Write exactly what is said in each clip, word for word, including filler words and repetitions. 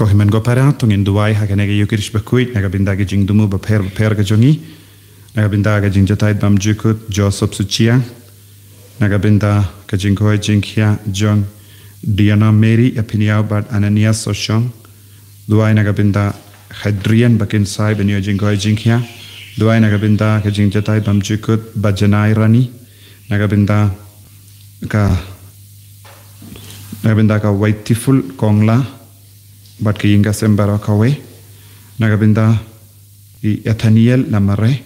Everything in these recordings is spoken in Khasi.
Ko hynmen ko para, to ngin duwai ha kane ka Ïukharist bakhuid na ka bynta ki jingthmu bapher bapher ka jong ngi. Na ka bynta ka jingjatai bymjukut Joseph Suchiang. Na ka bynta ka jingkoit jingkhiah jong Diana Mary Ïapynïaw bad Ananias Soshong. Duwai na ka bynta Hadrian Bakinsai ban ïoh jingkoit jingkhiah. Duwai na ka bynta ka jingjatai bymjukut Bajanai Rani. Na ka bynta ka, na ka bynta ka Waitiful Kongla bad ka ïing ka sem baroh kawei. Na ka bynta i Ethaniel Lamare,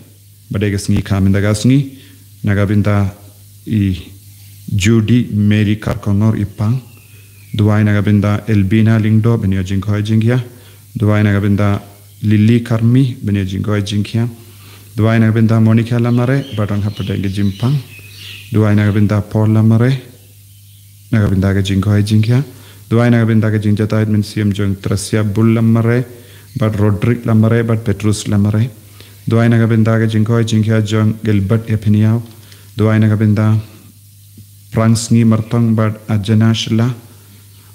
ba dei ka sngi kha mynta ka sngi. Na ka bynta i Judy Mary Karkongor i pang. Duwai na ka bynta Elbina Lyngdoh ban ïoh jingkoit jingkhiah. Duwai na ka bynta Lily Karmi ban ïoh jingkoit jingkhiah. Duwai na ka bynta Monica Lamare, ba don hapdeng ka jingpang. Duwai na ka bynta Paul Lamare, na ka bynta ka jingkoit jingkhiah. Duwai na ka bynta ka jingjatai mynsiem jong Tresia Bull Lamare, bad Roderick Lamare, bad Petrus Lamare. Duwai na ka bynta ka jingkoit jingkhiah jong Gilbert Ïapynïaw. Duwai na ka bynta Prang Sngi Martong bad Ajana Shylla,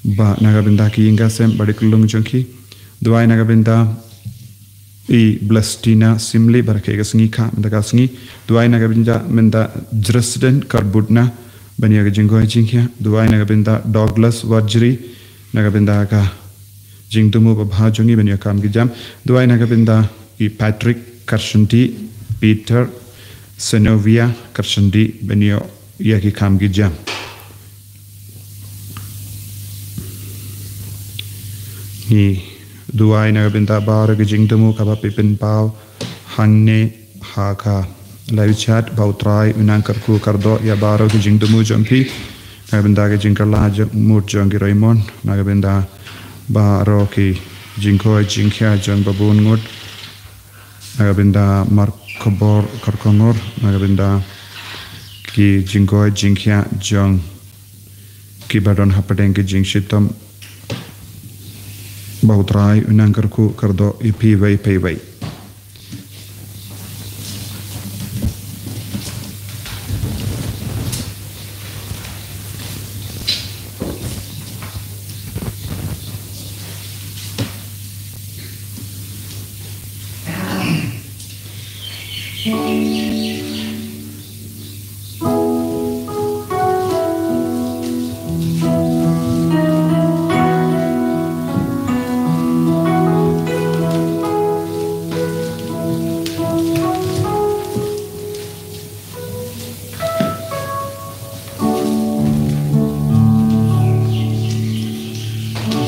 ba na ka bynta ki ïing ka sem bad i khyllung jong ki. Duwai na ka bynta i Blestina Simli, ba rakhe ka sngi kha mynta ka sngi. Duwai na ka bynta mynta Dresden Karbutna ban ïoh ka jingkoit jingkhiah. Duwai na ka bynta Douglas Warjri, na ka bynta ka jingthmu babha jong ngi ban ïoh kam ki jam. Duwai na ka bynta i Patrick Karshanti, Peter, Senovia Karshanti ban ïoh ïa ki kam ki jam. Ngi duwai na ka bynta baroh ki jingthmu kaba phi pynpaw hangne ha ka live chat, ba U Trai un nang kyrkhu kyrdoh ïa baroh ki jingthmu jong phi. Na ka bynta ki jingkylla jong mut jong ki Raymond, na ka bynta baroh ki jingkoit jingkhiah jong babun ngut. Na ka bynta Markhobor Karkongor, na ka bynta ki jingkoit jingkhiah jong kiba don hapdeng ki jingshitom, ba U Trai un nang kyrkhu kyrdoh ïa phi iwei pa iwei.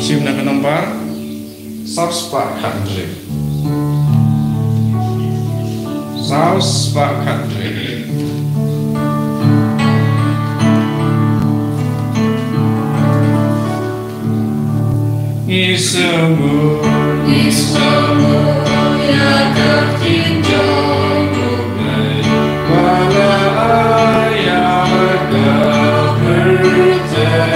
Shim na ka nombar saw spah khathynriew. Saw spah khathynriew. Ngi sngewbha, ngi sngewbha ïa ka ktien jong U Blei, ba la ai ïa ka pyrthei.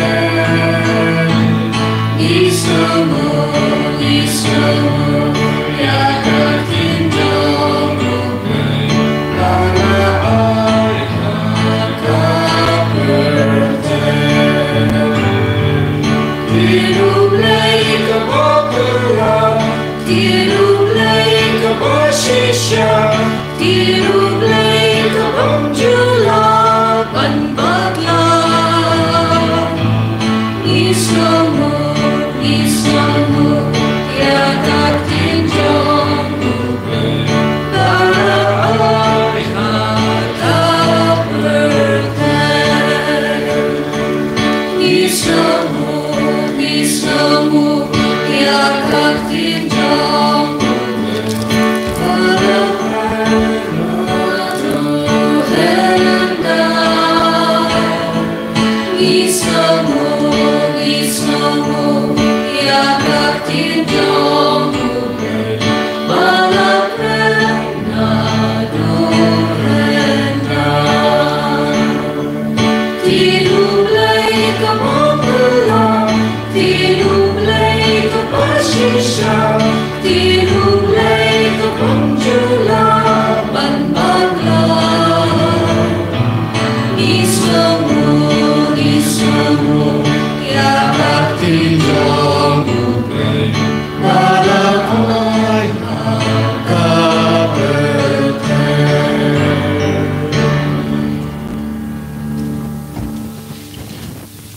Ngi sngewbha, ngi sngewbha ïa ka ktien jong U Blei, ba la ai ïa ka pyrthei. Ktien U Blei kaba pura,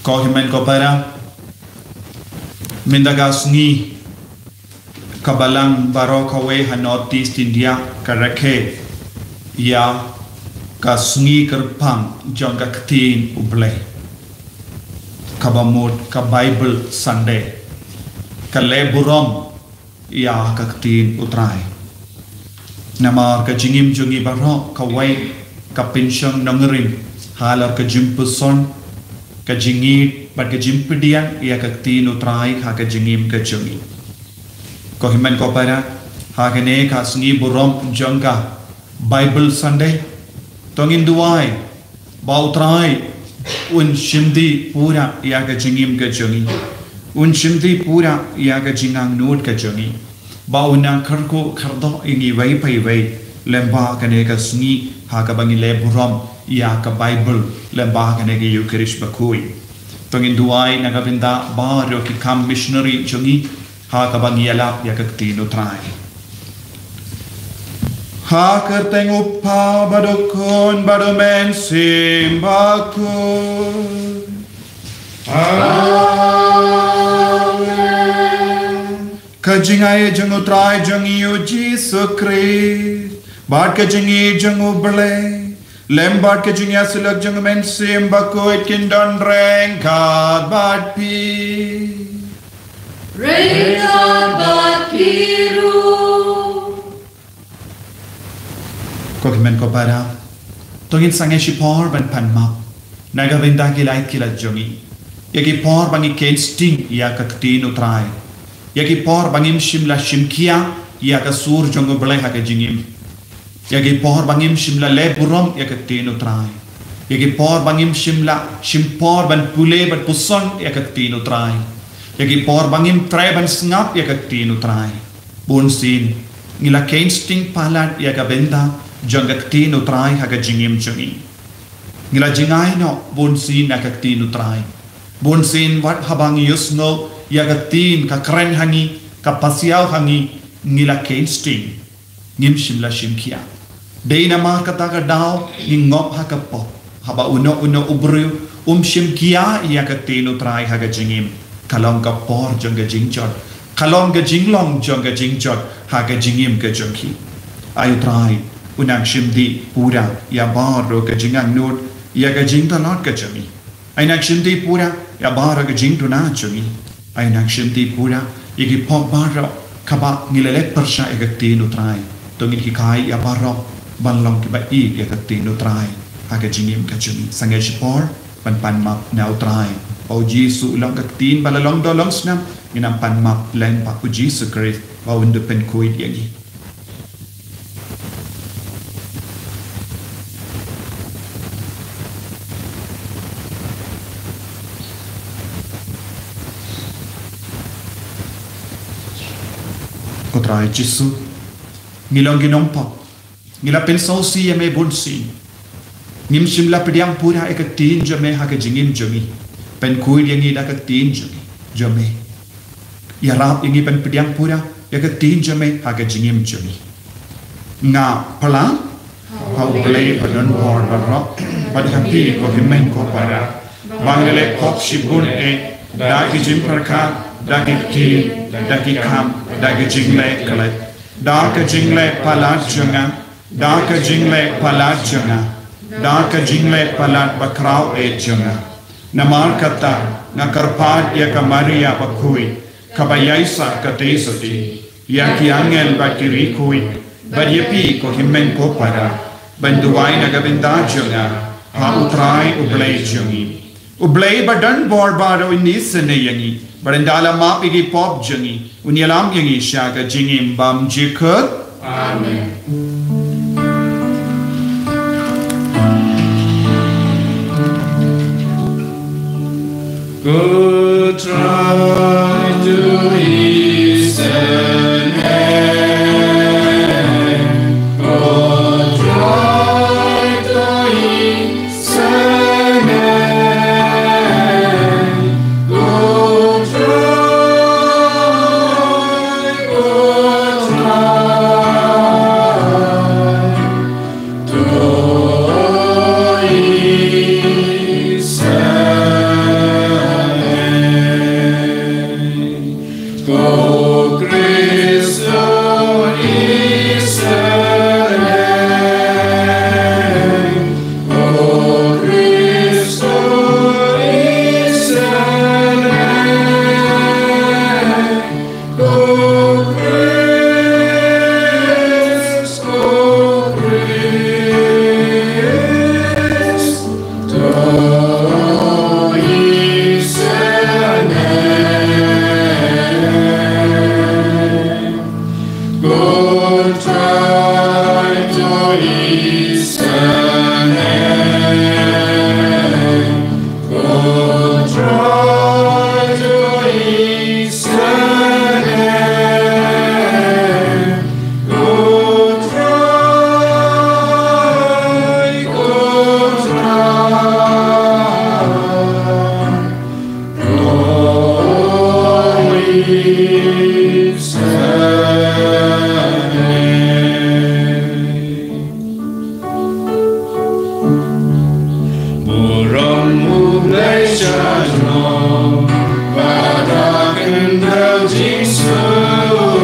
Ko hynmen ko para, mynta ka sngi ka Balang baroh kawei ha North East India ka rakhe ïa ka sngi kyrpang jong ka ktien U Blei, kaba mut ka Bible Sunday, ka leh burom ïa ka ktien U Trai. Namar ka jingim jong ngi baroh kawei ka pynshong nongrim halor ka jingpuson, ka jingïeit bad ka jingpdiang ïa ka ktien U Trai ha ka jingim ka jong ngi. Ko hynmen ko para, ha kane ka sngi burom jong ka Bible Sunday, to ngin duwai ba U Trai un shimti pura ïa ka jingim ka jong ngi, un shimti pura ïa ka jingangnud ka jong ngi, ba un nang kyrkhu kyrdoh ïa ngi iwei pa iwei lyngba kane ka sngi ha kaba ngi leh burom ïa ka Bible lyngba kane ka Eucharist bakhuid. To ngin duwai na ka bynta baroh ki kam missionary jong ngi ha kaba ngi ïalap ïa ka ktien U Trai. Ha ka kyrteng U Kpa bad U Khun bad U Mynsiem Bakhuid. Amen. Ka jingaiei jong U Trai jong ngi U Jisu Khrist bad ka jingïeit jong U Blei lem bad ka jingïasyllok jong U Mynsiem Bakhuid kin don ryngkat bad phi. Ryngkat bad phi ruh. Ko hynmen ko para, to ngin sangeh shipor ban pan map na ka bynta ki lait ki lait jong ngi, ïa ki por ba ngi kheiñ sting ïa ka ktien U Trai, ïa ki por ba ngim shym la shim khia ïa ka sur jong U Blei ha ka jingim, ïa ki por ba ngim shym la leh burom ïa ka ktien U Trai, ïa ki por ba ngim shym la shim por ban pule bad puson ïa ka ktien U Trai, ïa ki por ba ngim treh ban sngap ïa ka ktien U Trai. Bunsien ngi la kheiñ sting palat ïa ka bynta jong ka ktien U Trai ha ka jingim jong ngi. Ngi la jngai noh bunsien na ka ktien U Trai. Bunsien wat haba ngi ïohsngew ïa ka ktien ka kren ha ngi, ka pasiaw ha ngi, ngi la kheiñ sting. Ngim shym la shim khia. Dei namar kata ka daw ngi ngop ha ka pop, haba uno uno u briew um shim khia ïa ka ktien U Trai ha ka jingim. Ka long ka por jong ka jingjot, ka long ka jinglong jong ka jingjot ha ka jingim ka jong ki. Ai U Trai un nang shimti pura ïa baroh ka jingangnud, ïa ka jingtlot ka jong ngi. Ai nang shimti pura ïa baroh ka jingduna jong ngi. Ai nang shimti pura ïa ki pop baroh kaba ngi la leh pyrshah ïa ka ktien U Trai. To ngin hikai ïa baroh ban long kiba ïeit ïa ka ktien U Trai ha ka jingim ka jong ngi. Sangeh shipor ban pan map na U Trai, ba U Jisu u long ka ktien ba la long doh long snam. Ngin nang pan map lem bad U Jisu Khrist ba un da pynkhuid ïa ngi. Ko Trai Jisu, ngi long ki nongpop, ngi la pynsngewsih ïa me bunsien. Ngim shym la pdiang pura ïa ka ktien jong me ha ka jingim jong ngi. Pynkhuid ïa ngi da ka ktien jong ngi, jong me. Ïarap ïa ngi ban pdiang pura ïa ka ktien jong me ha ka jingim jong ngi. Nga pyrshah ha U Blei badonbor baroh, bad ha phi ko hynmen ko para, ba nga la leh pop shibun eh, da ki jingpyrkhat, da ki ktien, da ki kam, da ki jingleh klet, da ka jingleh palat jong nga, da ka jingleh palat jong nga, da ka jingleh palat bakhraw eh jong nga. Namar kata nga kyrpad ïa ka Maria bakhuid, kaba ïaisah katei shatei, ïa ki angel bad ki riewkhuid, bad ïa phi ko hynmen ko para, ban duwai na ka bynta jong nga ha U Trai U Blei jong ngi. U Blei badonbor baroh un isynei ïa ngi, bad un da la map ïa ki pop jong ngi, un ïalam ïa ngi sha ka jingim bymjukut. Amen. Ko Trai to isynei, ko Trai to isynei, ko Trai, ko Trai. Burom U Blei sha jong, ba da kyndang jingsuk,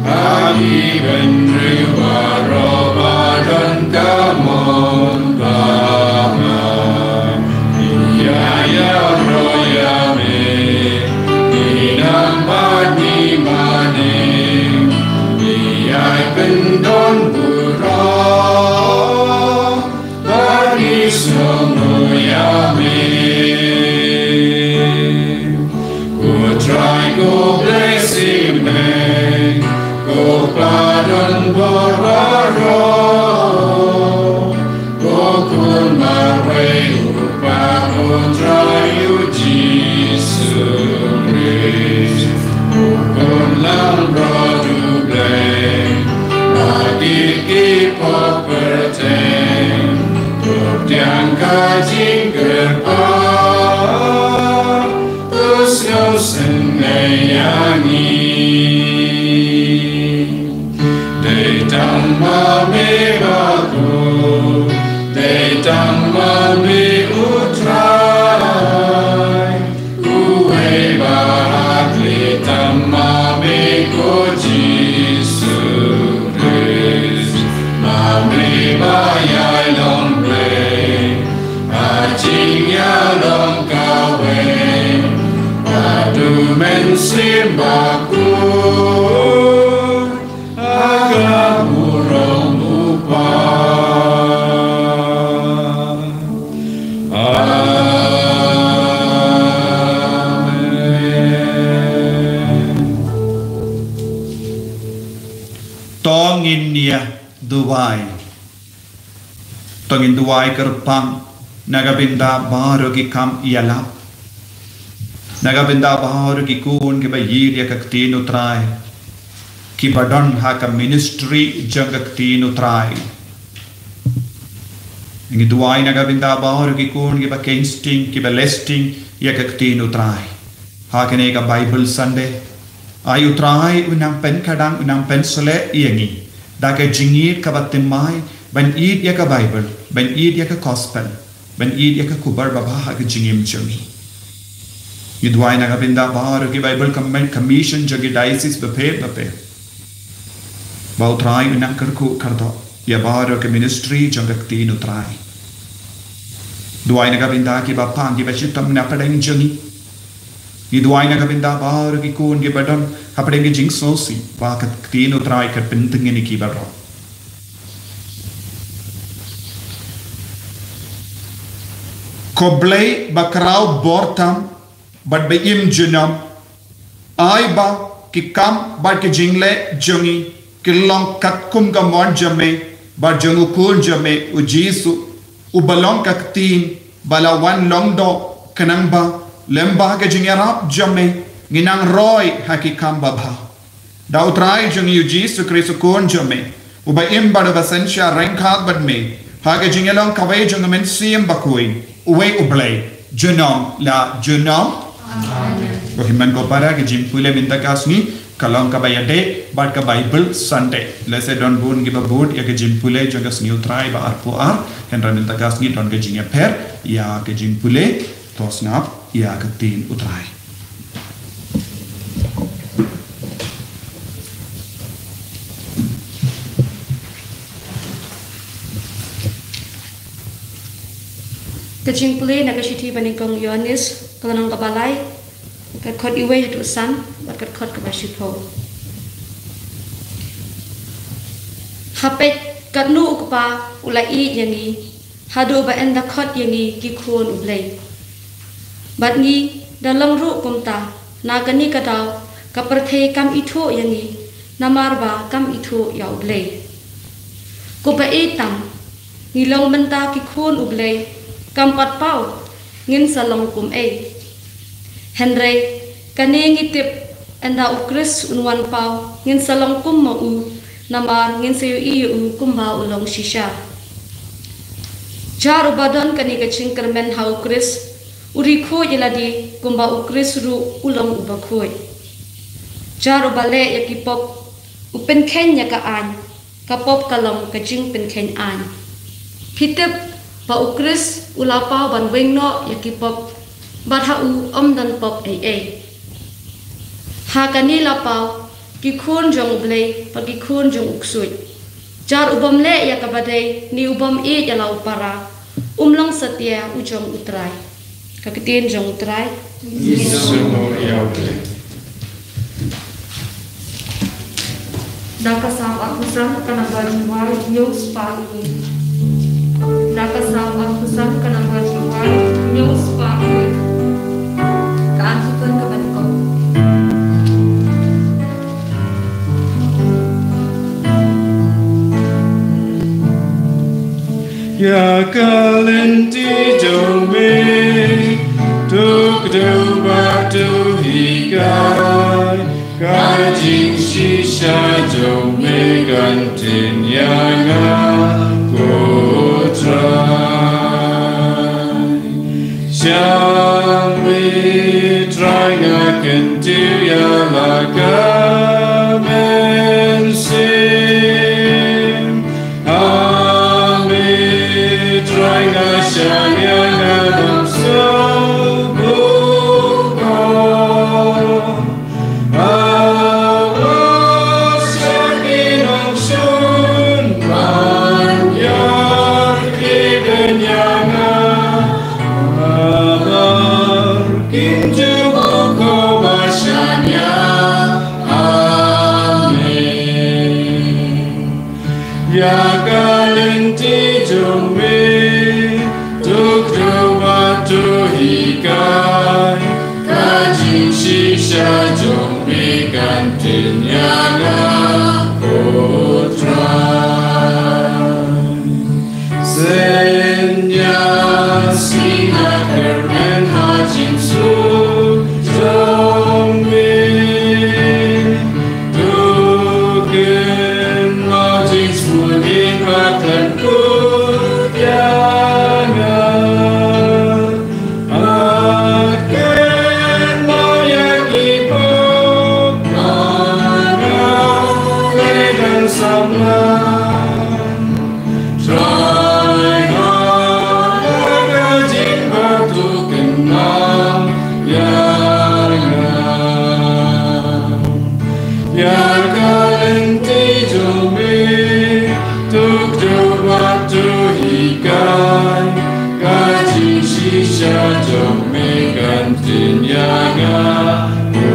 ha ki bynriew baroh ba don ka mon ba ma. Ïa ïaroh ïa me, ngi nang bad ngi bad ngi, ïa kyndon burom. Bad ngi sngewnguh ïa me. Ko Trai ko Blei shisha, ko Pa don bor baroh, ko Khun marwei U Kpa, ko Trai U Jisu Khrist, ko Khun langbrot U Blei, bad ki ki pop kyrteng, to pdiang ka jingkyrpad, to sngewsynei ïa ngi. Dei tang ma me ba khuid, dei tang ma me U Trai. Uwei ba hakli tang ma me ko Jisu Khrist. Ma me ba ïai long Blei ha jingïalong kawei bad U Mynsiem Bakhuid, ha ka burom U Kpa. Amen. To ngin ïa duwai. To ngin duwai kyrpang na ka bynta baroh ki kam ïalap, na ka bynta baroh ki khun kiba ïeit ïa ka ktien U Trai, kiba don ha ka ministry jong ka ktien U Trai. Ngi duwai na ka bynta baroh ki khun kiba khein sting, kiba leh sting ïa ka ktien U Trai. Ha kane ka Bible Sunday, ai U Trai un nang pynkhiah, un nang pynshlei ïa ngi da ka jingïeit kaba thymmai ban ïeit ïa ka Bible, ban ïeit ïa ka gospel, ban ïeit ïa ka khubor babha ha ka jingim jong ngi. Ngi duwai na ka bynta baroh ki Bible Com-, Commission jong ki diocese bapher bapher, ba U Trai un nang kyrkhu kyrdoh ïa baroh ki ministry jong ka ktien U Trai. Duwai na ka bynta kiba pang, kiba shitom na pdeng jong ngi. Ngi duwai na ka bynta baroh ki khun kiba don hapdeng ki jingsngewsih, ba ka ktien U Trai kan pyntngen ïa ki baroh. Ko Blei ba khraw bor tam bad ba im junom, ai ba ki kam bad ki jingleh jong ngi kin long katkum ka mon jong me bad jong U Khun jong me U Jisu, uba long ka ktien ba la wan long doh, khnang ba lem bad ka jingïarap jong me ngin nang roi ha ki kam babha. Da U Trai jong ngi U Jisu Khrist U Khun jong me, uba im bad uba synshar ryngkat bad me ha ka jingïalong kawei jong U Mynsiem Bakhuid, uwei U Blei, junom la junom. Amen. Ko hynmen ko para, ka jingpule mynta ka sngi ka long kaba ïadei bad ka Bible Sunday. Lehse don bun kiba bud ïa ka jingpule jong ka Sngi U Trai ba arphew ar, hynrei mynta ka sngi don ka jingïapher ïa ka jingpule. To sngap ïa ka ktien U Trai. Ka jingpule na ka shithi ba nyngkong Ïoannis, ka lynnong kaba lai, ka dkhot uwei haduh san bad ka dkhot kaba shiphew. Ha peit, katno U Kpa u la ïeit ïa ngi, haduh ba un da khot ïa ngi ki khun U Blei. Bad ngi da long ruh kumta, na kane ka daw ka pyrthei kam ithuh ïa ngi, namar ba kam ithuh ïa U Blei. Ko ba ïeit tam, ngi long mynta ki khun U Blei, kam pat paw ngin sa long kum ei. Hynrei kane ngi tip, ynda U Khrist un wan paw, ngin sa long kum ma u, namar ngin sa ïohi ïa u kumba u long shisha. Jar uba don kane ka jingkyrmen ha U Khrist, u ri khuid ïa lade kumba U Khrist ruh u long uba khuid. Jar uba leh ïa ki pop, u pynkheiñ ïa ka aiñ, ka pop ka long ka jingpynkheiñ aiñ. Phi tip, ba u Khrist u la paw ban weng noh ïa ki pop, bad ha u ym don pop ei ei. Ha kane la paw ki khun jong U Blei bad ki khun jong u ksuid. Jar u bym leh ïa kaba dei ne u bym ïeit ïa la u para, um long satia u jong U Trai. Ka ktien jong U Trai. Ïa u Blei. Da ka Salm arphew san ka nambar hynriew spah hynriew. Da ka Salm arphew san ka nambar hynriew spah hynriew. Ka antiphon kaba nyngkong. Ïa ka lynti jong me, to kdew bad to hikai, ka jingshisha jong me kan tyn ïa nga, ko Trai. Sha me Trai nga kyntiew ïa la ka mynsiem. Ha me Trai nga shaniah, nga dang sngewbha. Awas sha ki nongshun ban ïa ki bniah nga. Namar kim ju buh khubor shaniah ha me. Ïa ka lynti jong me, to kdew bad to hikai, ka jingshisha jong me kan tyn ïa nga, ko Trai. Synñia sngi nga kyrmen ha jingsuk jong me. To kynmaw jingsngewbha ba khlem kut ïa nga. Bad kynmaw ïa ki pop ba nga la dang samla. Trai ha ka jingbakla to kynmaw ïa nga. Ïa ka lynti jong me, to kdew bad to hikai, ka jingshisha jong me kan tyn ïa nga, ko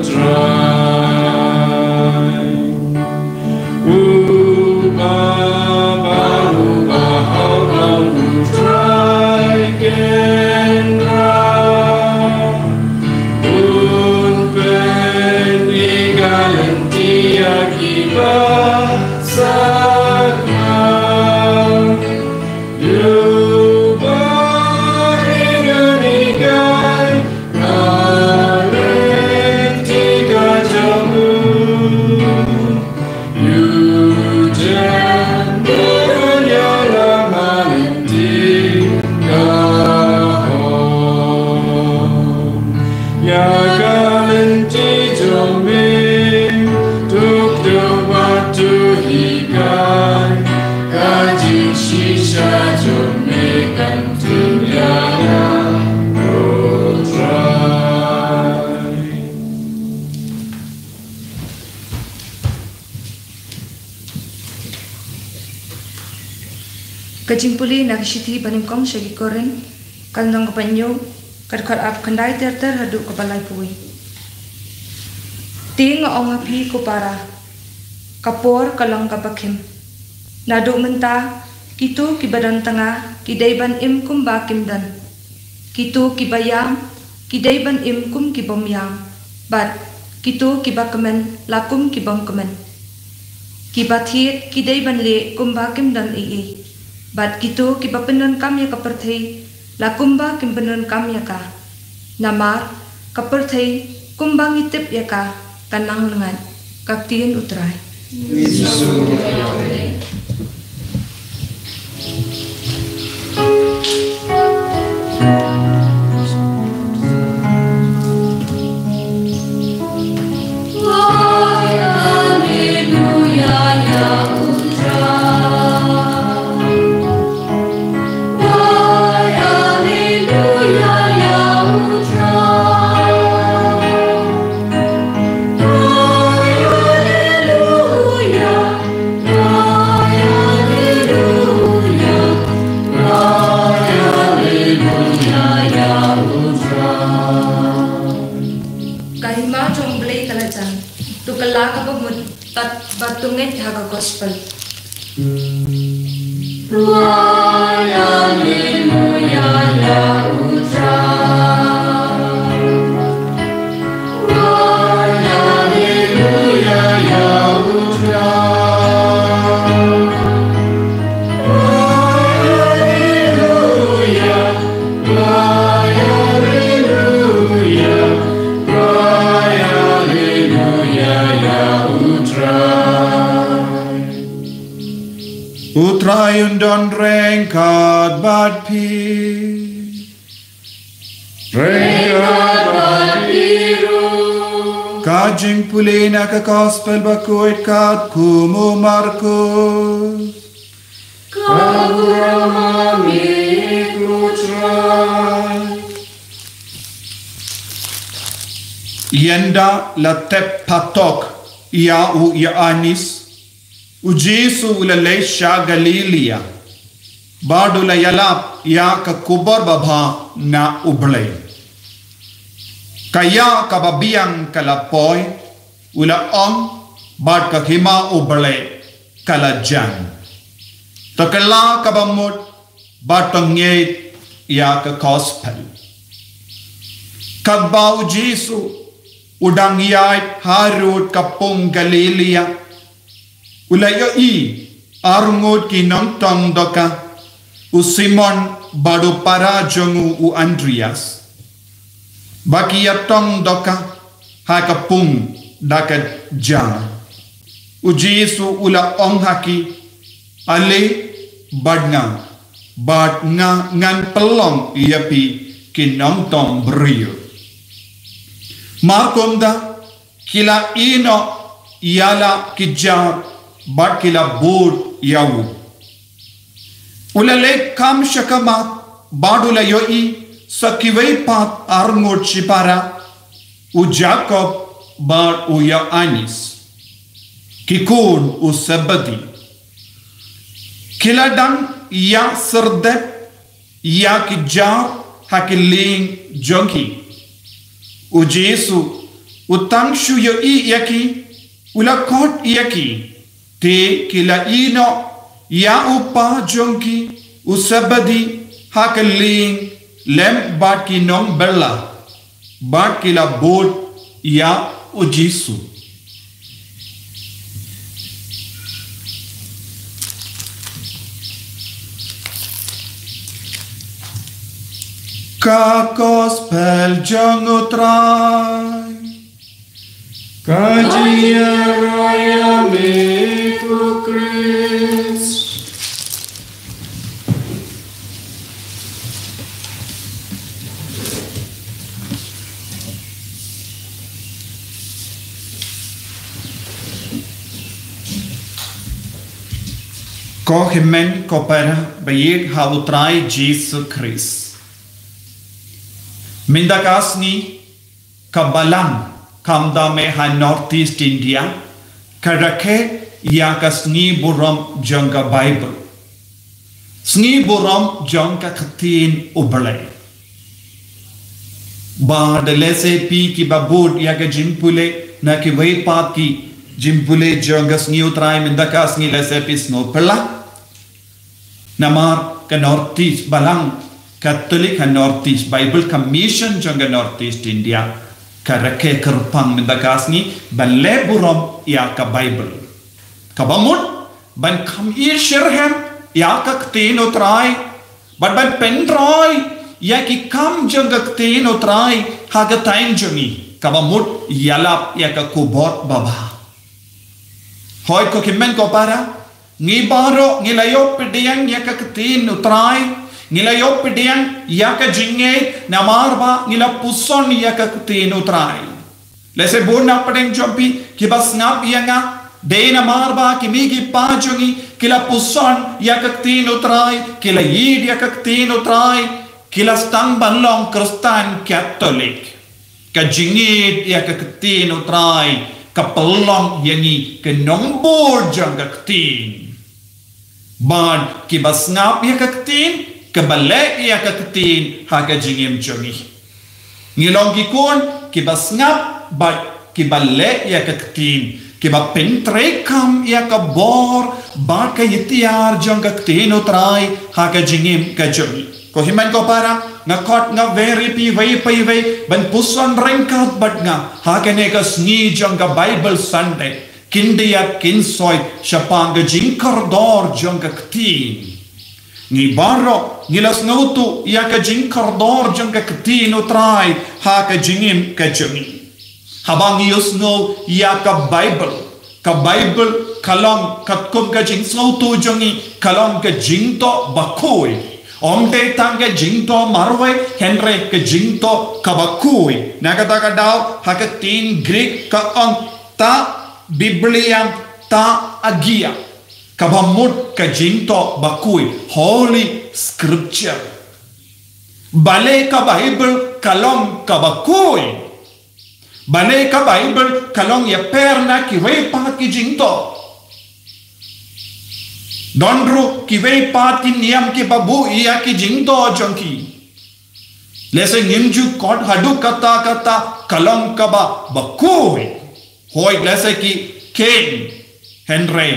Trai. U Baba, u Baba, u Trai kynrad, un pynïaid ka lynti ïa kiba sakma. Ïa u Blei un hikai ka lynti ka jong u. Ïa u Jen un ïalam ha lynti ka hok. Ïa ka lynti jong me, to kdew bad to hikai, ka jingshisha jong me kan tyn ïa nga, ko Trai. Ka jingpule na ka shithi banyngkong sha ki Korinth, ka lynnong kaba hynñiew, ka dkhot arphew khyndai ter ter haduh kaba laiphew wei. Te nga ong ha phi ko para, ka por ka long kaba khim. Naduh mynta, kito kiba don tnga, ki dei ban im kumba kim don. Kito kiba ïam, ki dei ban im kum ki bym ïam. Bad kito kiba kmen, la kum ki bym kmen. Kiba thied, ki dei ban leh kumba kim don ei ei. Bad kito kiba pyndonkam ïa ka pyrthei, la kumba kim pyndonkam ïa ka. Namar ka pyrthei kumba ngi tip ïa ka, ka nang lyngngait. Ka ktien U Trai. Ngeit ha ka gospel. Alleluia, ya u Trai. Alleluia, ya u Trai. Alleluia, alleluia, alleluia, ya u Trai. U Trai un don ryngkat bad phi. Ryngkat bad phi ruh. Ka jingpule na ka gospel bakhuid katkum u Markus. Ka burom ha me ko Trai. Ynda la tep patok ïa u Ïoannis, u Jisu u la leit sha Galilaia, bad u la ïalap ïa ka khubor babha na U Blei. Ka ïa kaba biang ka la poi, u la ong, bad ka hima U Blei ka la jan. To kylla kaba mut bad to ngeit ïa ka gospel. Katba u Jisu u dang ïaid harud ka pung Galilaia, u la ïohi arngut ki nongtong dohkha, u Simon bad u para jong u u Andrias, ba ki ïatong dohkha ha ka pung da ka jar. U Jisu u la ong ha ki, ale bad nga, bad nga ngan pynlong ïa phi ki nongtong briew. Markumta ki la ïehnoh ïa la ki jar bad ki la bud ïa u. U la leit kam sha khmat bad u la ïohi sa kiwei pat arngut shipara, u Jakob bad u Ïoannis, ki khun u Sebedi. Ki la dang ïa syrdep ïa ki jar ha ki lieng jong ki. U Jisu u tang shu ïohi ïa ki, u la khot ïa ki. Te ki la ïehnoh ïa u pa jong ki u Sebedi ha ka lieng lem bad ki nongbylla, bad ki la bud ïa u Jisu. Ka gospel jong u Trai. Ka jingïaroh ïa me ko Khrist. Ko hynmen ko para ba ïeit ha u Trai Jisu Khrist. Mynta ka sngi ka Balang, khamtam eh ha North East India, ka rakhe ïa ka sngi burom jong ka Baibl. Sngi burom jong ka ktien U Blei. Bad lehse phi kiba bud ïa ka jingpule na kiwei pat ki jingpule jong ka sngi U Trai mynta ka sngi lehse phi sngewphylla. Namar ka North East, Balang Katholik ha North East, Bible Commission jong ka North East India, ka rakhe kyrpang mynta ka sngi ban leh burom ïa ka Baibl. Kaba mut ban kham ïeit shitrhem ïa ka ktien U Trai, bad ban pyntrei ïa ki kam jong ka ktien U Trai ha ka thaiñ jong ngi, kaba mut ïalap ïa ka khubor babha. Hooid ko hynmen ko para, ngi baroh ngi la ïoh pdiang ïa ka ktien U Trai, ngi la ïoh pdiang ïa ka jingngeit namar ba ngi la puson ïa ka ktien U Trai. Lehse bun na pdeng jong phi kiba sngap ïa nga, dei namar ba ki mei ki pa jong ngi ki la puson ïa ka ktien U Trai, ki la ïeit ïa ka ktien U Trai, ki la sdang ban long Khristan Katholik. Ka jingïeit ïa ka ktien U Trai ka pynlong ïa ngi ki nongbud jong ka ktien. Bad kiba sngap ïa ka ktien, kiba leh ïa ka ktien ha ka jingim jong ngi. Ngi long ki khun kiba sngap bad kiba leh ïa ka ktien, Kiba pyntreikam ïa ka bor bad ka ïtiar jong ka ktien u Trai ha ka jingim ka jong ngi. Ko hynmen ko para, nga khot nga wer ïa phi iwei pa iwei ban puson ryngkat bad nga ha kane ka sngi jong ka Bible Sunday. Kin da ïa kin soi shaphang ka jingkordor jong ka ktien. Ngi baroh ngi la sngewthuh ïa ka jingkordor jong ka ktien u Trai ha ka jingim ka jong ngi. Haba ngi ïohsngew ïa ka Bible, ka Bible ka long katkum ka jingsngewthuh jong ngi, ka long ka jingdoh bakhuid. Ym dei tang ka jingdoh marwei, hynrei ka jingdoh kaba khuid. Na kata ka daw ha ka ktien Greek ka ong ta biblion, ta agia, kaba mut ka jingdoh bakhuid, Holy Scripture. Balei ka Bible ka long kaba khuid? Balei ka Bible ka long ïapher na kiwei pat ki jingdoh? Don ruh kiwei pat ki niam kiba buh ïa ki jingdoh jong ki. Lehse ngim ju khot haduh katta katta ka long kaba bakhuid. Hooid, lehse ki kheiñ. Hynrei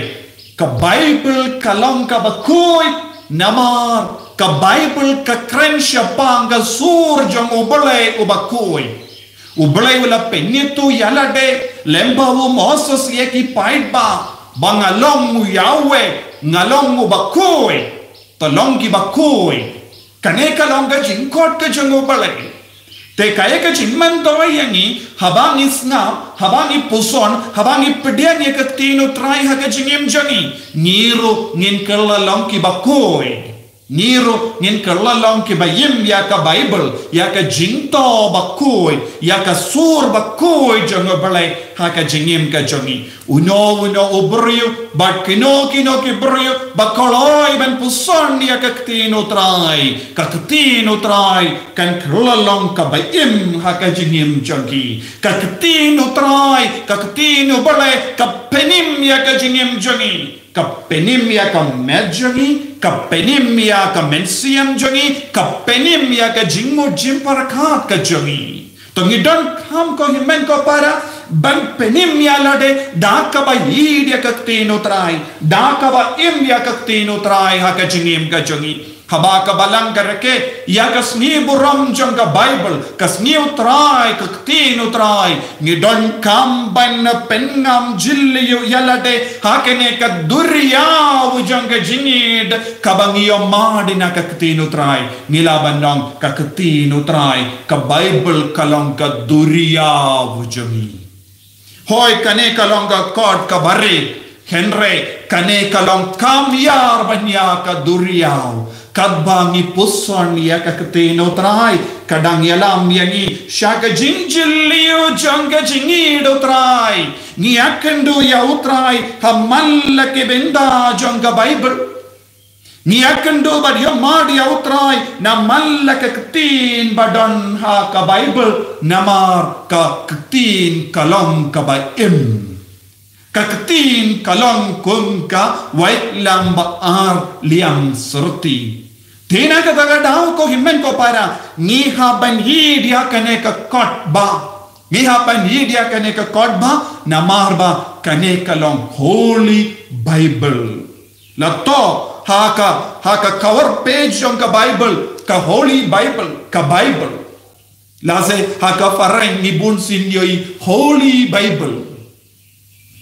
ka Bible ka long kaba khuid, namar ka Bible ka kren shaphang ka sur jong U Blei uba khuid. U Blei u la pyni to ïa lade lem bad u Moses ïa ki paidbah ba nga long u Yahweh, nga long uba khuid. To long kiba khuid. Kane ka long ka jingkhot ka jong U Blei. Te kaei ka jingmyntoi ïa ngi, haba ngi sngap, haba ngi puson, haba ngi pdiang ïa ka ktien u Trai ha ka jingim jong ngi, ngi ruh ngin kylla long kiba khuid. Ngi ruh ngin kylla long kiba im ïa ka Bible, ïa ka jingdoh bakhuid, ïa ka sur bakhuid jong U Blei ha ka jingim ka jong ngi. Uno uno u briew bad kino kino ki briew ba kloi ban puson ïa ka ktien u Trai, ka ktien u Trai kan kylla long kaba im ha ka jingim jong ki. Ka ktien u Trai, ka ktien u Blei ka pynim ïa ka jingim jong ngi. Ka pynim ïa ka met jong ngi, ka pynim ïa ka mynsiem jong ngi, ka pynim ïa ka jingmut jingpyrkhat ka jong ngi. To ngi donkam ko hynmen ko para ban pynim ïa lade da kaba ïeit ïa ka ktien u Trai, da kaba im ïa ka ktien u Trai ha ka jingim ka jong ngi. Haba ka Balang ka rakhe ïa ka sngi burom jong ka Bible, ka sngi u Trai, ka ktien u Trai, ngi donkam ban pynngam jylliew ïa lade ha kane ka duriaw jong ka jingïeit kaba ngi ïohmad na ka ktien u Trai. Ngi lah ban ong ka ktien u Trai, ka Bible ka long ka duriaw jong ngi. Hooid, kane ka long ka kot kaba rit, hynrei kane ka long kam ïar ban ïa ka duriaw. Katba ngi puson ïa ka ktien u Trai, ka dang ïalam ïa ngi sha ka jingjylliew jong ka jingïeit u Trai. Ngi ïakynduh ïa u Trai ha man la ki bynta jong ka Bible. Ngi ïakynduh bad ïohmad ïa u Trai na man la ka ktien ba don ha ka Bible, namar ka ktien ka long kaba im. Ka ktien ka long kum ka waitlam ba ar liang syrti. Te na kata ka daw ko hynmen ko para, ngi hap ban ïeit ïa kane ka kot ba. Ngi hap ban ïeit ïa kane ka kot ba, namar ba kane ka long Holy Bible. La to ha ka, ha ka cover page jong ka Bible, ka Holy Bible, ka Bible. Lehse ha ka phareng ngi bun sien ïohi Holy Bible.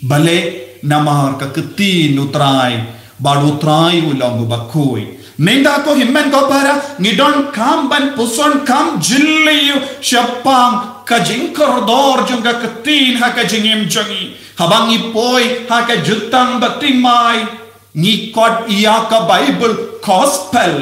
Balei? Namar ka ktien u Trai, bad u Trai u long uba khuid. Mynta ko hynmen ko para, ngi donkam ban puson kam jylliew shaphang ka jingkordor jong ka ktien ha ka jingim jong ngi. Haba ngi poi ha ka Jutang Bathymmai, ngi khot ïa ka Bible Gospel.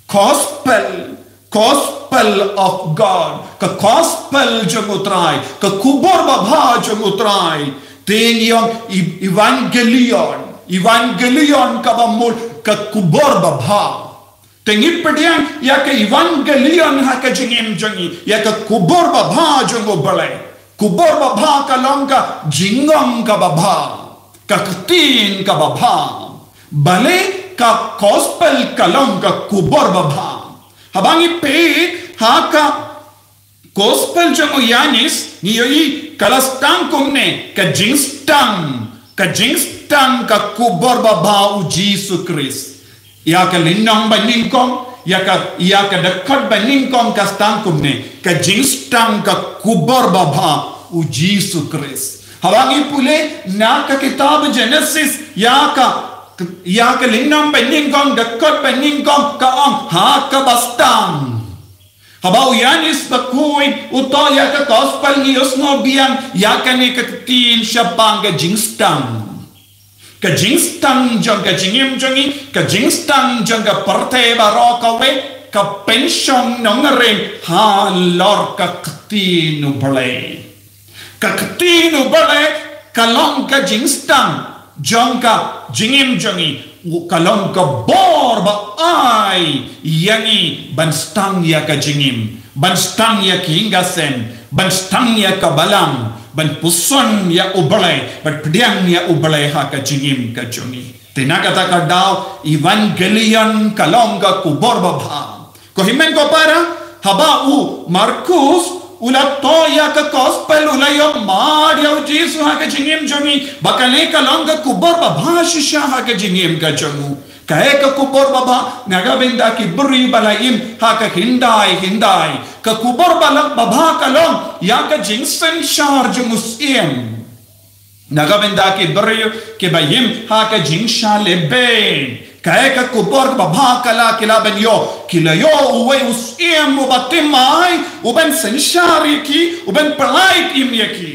Gospel, Gospel of God, ka Gospel jong u Trai, ka khubor babha jong u Trai. Te ngi ong ev-, Evangelion, Evangelion kaba mut ka khubor babha. Te ngi pdiang ïa ka Evangelion ha ka jingim jong ngi, ïa ka khubor babha jong u Blei. Khubor babha ka long ka jingong kaba bha, ka ktien kaba bha. Balei? Ka Gospel ka long ka khubor babha. Haba ngi peit ha ka Gospel jong u Ïoannis, ngi ïohi ka la sdang kumne, ka jingstang, ka jingstang ka kubor babha u Jisu Khrist. Ïa ka lynnong ba nyngkong, ïa ka, ïa ka dkhot ba nyngkong ka sdang kumne, ka jingstang ka kubor babha u Jisu Khrist. Haba ngi pule na ka kitab Genesis, ïa ka, ïa ka lynnong ba nyngkong, dkhot ba nyngkong, ka ong ha kaba sdang. Haba u Ïoannis Bakhuid u thoh ïa ka gospel, ngi ïohsngew biang ïa kane ka ktien shaphang ka jingstang. Ka jingstang jong ka jingim jong ngi, ka jingstang jong ka pyrthei baroh kawei, ka pynshong nongrim halor ka ktien u Blei. Ka ktien u Blei ka long ka jingstang jong ka jingim jong ngi, ka long ka bor ba ai ïa ngi ban stang ïa ka jingim, ban stang ïa ka ïing ka sem, ban stang ïa ka balang, ban puson ïa u Blei, ban pdiang ïa u Blei ha ka jingim ka jong ngi. Te na kata ka daw, Evangelion ka long ka kubor babha. Ko hynmen ko para, haba u Markus u la thoh ïa ka gospel, u la ïoh mad ïa u Jisu ha ka jingim jong ngi, ba kane ka long ka kubor babha shisha ha ka jingim ka jong u. Kaei ka kubor babha? Na ka bynta ki briew ba la im ha ka hyndai hyndai, ka kubor ba la, babha ka long ïa ka jingsynshar jong u syiem. Na ka bynta ki briew kiba im ha ka jingshah lehbeiñ, kaei ka kubor babha ka la, ki la ban ïoh? Ki la ïoh uwei u syiem uba thymmai, u ban synshar ïa ki, u ban pynlait im ïa ki.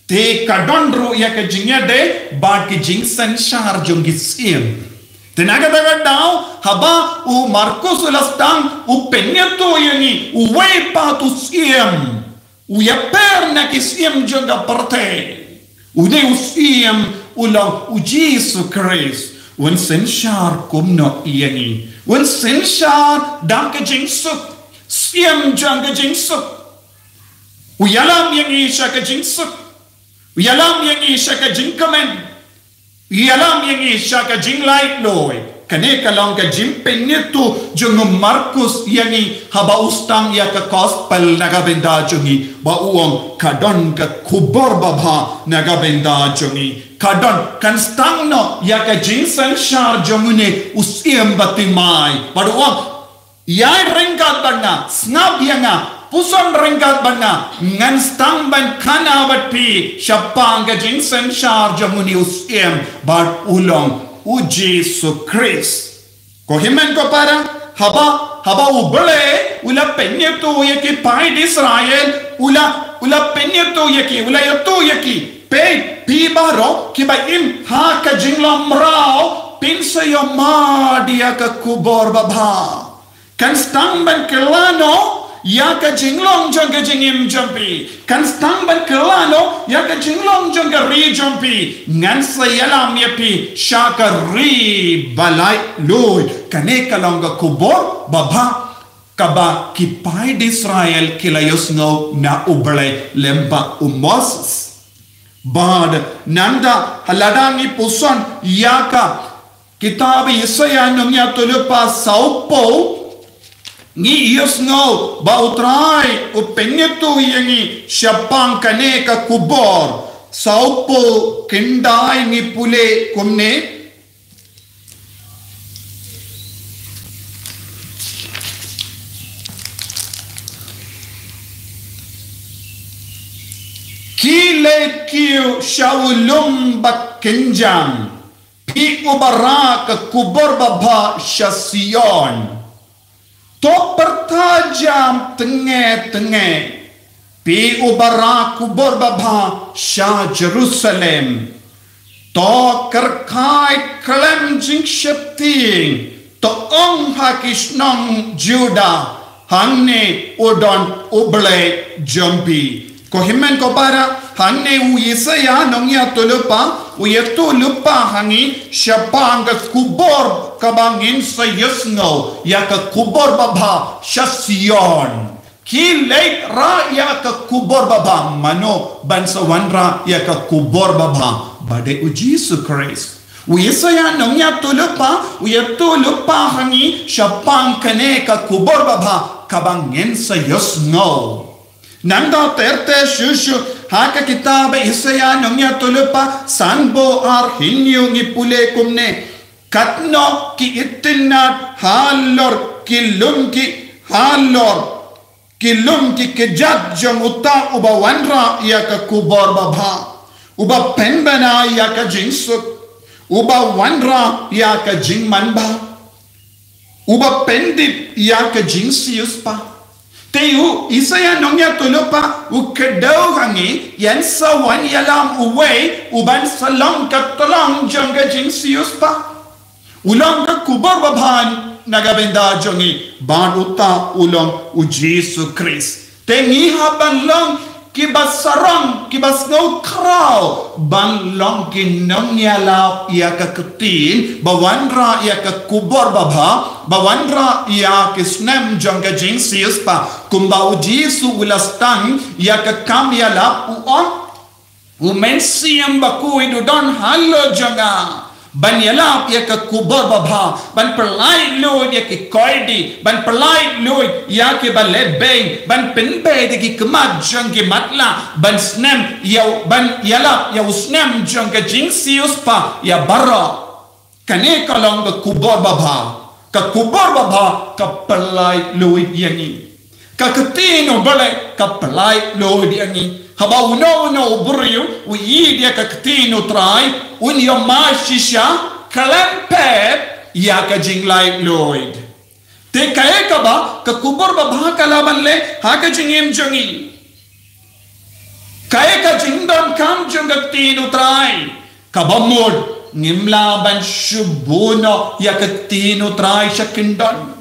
Te ka don ruh ïa ka jingïadei bad ki jingsynshar jong ki syiem. Te na kata ka daw, haba u Markus u la sdang, u pynïathuh ïa ngi uwei pat u syiem, u ïapher na ki syiem jong ka pyrthei. Une u syiem u long u Jisu Khrist. Un synshar kumno ïa ngi? Un synshar da ka jingsuk, syiem jong ka jingsuk. U ïalam ïa ngi sha ka jingsuk. U ïalam ïa ngi sha ka jingkmen. U ïalam ïa ngi sha ka jinglaitluid. Kane ka long ka jingpynïathuh jong u Markus ïa ngi haba u sdang ïa ka gospel na ka bynta jong ngi, ba u ong ka don ka kubor babha na ka bynta jong ngi. Ka don, kan sdang noh ïa ka jingsynshar jong une u syiem ba thymmai, bad u ong, ïai ryngkat bad nga, sngap ïa nga, puson ryngkat bad nga, ngan sdang ban khana bad phi shaphang ka jingsynshar jong une u syiem, bad u long u Jisu Khrist. Ko hynmen ko para, haba, haba u Blei u la pynïathuh ïa ki paid Israel, u la, u la pynïathuh ïa ki, u la ïathuh ïa ki, peit, phi baroh kiba im ha ka jinglong mraw, phin sa ïoh mad ïa ka kubor babha. Kan sdang ban kylla noh ïa ka jinglong jong ka jingim jong phi. Kan sdang ban kylla noh ïa ka jinglong jong ka ri jong phi. Ngan sa ïalam ïa phi sha ka ri ba laitluid. Kane ka long ka kubor babha kaba ki paid Israel ki la ïohsngew na u Blei lem bad u Moses. Bad nangta, ha lada ngi puson ïa ka kitab Isaïah Nongïathuhlypa sawphew, ngi ïohsngew ba U Trai u pynïathuh ïa ngi shaphang kane ka kubor. Sawphew khyndai, ngi pule kumne. Ki leit kiew sha u lum ba kynjang, phi uba rah ka kubor babha sha Sion. To pyrta jam tnge tnge, phi uba rah kubor babha sha Jerusalem. To kyrkhu khlem jingsheptieng, to ong ha ki shnong Judah, hangne u don U Blei jong phi. Ko hynmen ko para, hangne u Isaïah Nongïathuhlypa u ïathuhlypa ha ngi shaphang ka kubor kaba ngin sa ïohsngew ïa ka kubor babha sha Sion. Ki leit rah ïa ka kubor babha. Mano ban sa wanrah ïa ka kubor babha? Ba dei u Jisu Khrist. U Isaïah Nongïathuhlypa u ïathuhlypa ha ngi shaphang kane ka kubor babha kaba ngin sa ïohsngew. Nangta ter ter shuh shuh, ha ka kitab Isaiah nongïathuhlypa sanphew ar hynñiew ngi pule kumne: Katno ki itynnad halor ki lum ki halor ki lum ki kjat jong uta uba wanrah ïa ka khubor babha, uba pynbna ïa ka jingsuk, uba wanrah ïa ka jingmanbha, uba pyndep ïa ka jingsiewspah. Te u Isaiah nongïathuhlypa u kdew ha ngi, ïa sa wan ïalam uwei uban sa long ka tlong jong ka jingsiewspah. U long ka khubor babha na ka bynta jong ngi, bad uta u long u Jisu Khrist. Te ngi hap ban long kiba sarong, kiba sngewkhraw ban long ki nongïalap ïa ka ktien ba wanrah ïa ka khubor babha, ba wanrah ïa ki snem jong ka jingsiewspah, kumba u Jisu u la sdang ïa ka kam ïalap, u ong: U Mynsiem Bakhuid u don halor jong nga ban ïalap ïa ka khubor babha, ban pyllait luid ïa ki khyrdit, ban pyllait luid ïa kiba lehbeiñ, ban pynbeit ïa ki khmat jong ki matlah, ban snem ïa u, ban ïalap ïa u snem jong ka jingsiewspah ïa baroh. Kane ka long ka khubor babha. Ka khubor babha ka pyllait luid ïa ngi. Ka ktien U Blei ka pyllait luid ïa ngi. Haba uno uno u briew u ïeit ïa ka ktien U Trai, un ïoh mad shisha khlem pep ïa ka jinglaitluid. Te kaei kaba ka khubor babha ka lah ban leh ha ka jingim jong ngi? Kaei ka jingdonkam jong ka ktien U Trai? Kaba mut, ngim lah ban shu buh noh ïa ka ktien U Trai sha kyndon.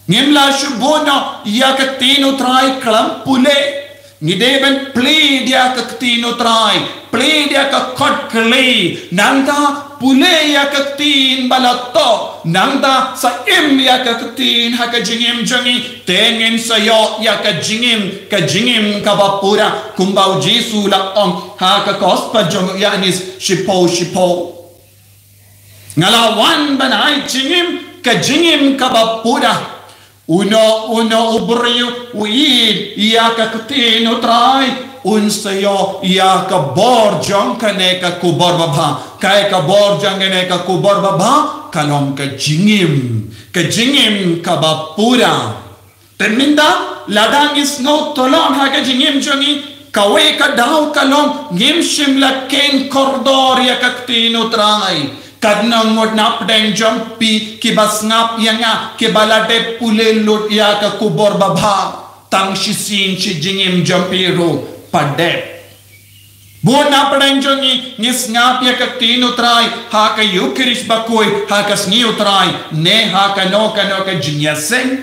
Ngim lah shu buh noh ïa ka ktien U Trai khlem pule. Ngi dei ban plie ïa ka ktien U Trai, plie ïa ka kot kli, nangta pule ïa ka ktien ba la thoh, nangta sa im ïa ka ktien ha ka jingim jong ngi, te ngin sa ïoh ïa ka jingim, ka jingim kaba pura, kumba u Jisu u la ong ha ka gospel jong u Ïoannis shiphew shiphew. Nga la wan ban ai jingim, ka jingim kaba pura. Uno uno u briew u ïeit ïa ka ktien U Trai, un sa ïoh ïa ka bor jong kane ka khubor babha. Kaei ka bor jong kane ka khubor babha? Ka long ka jingim, ka jingim kaba pura. Te mynta, lada ngi sngewthuh lang ha ka jingim jong ngi, kawei ka daw ka long ngim shym la kheiñ kordor ïa ka ktien U Trai. Katno ngut na pdeng jong phi kiba sngap ïa nga, kiba la dep pule lut ïa ka khubor babha, tang shisien shi jingim jong phi ruh pat dep. Bun na pdeng jong ngi ngi sngap ïa ka ktien U Trai ha ka Ïukharist Bakhuid, ha ka sngi U Trai, ne ha kano kano ka jingïaseng.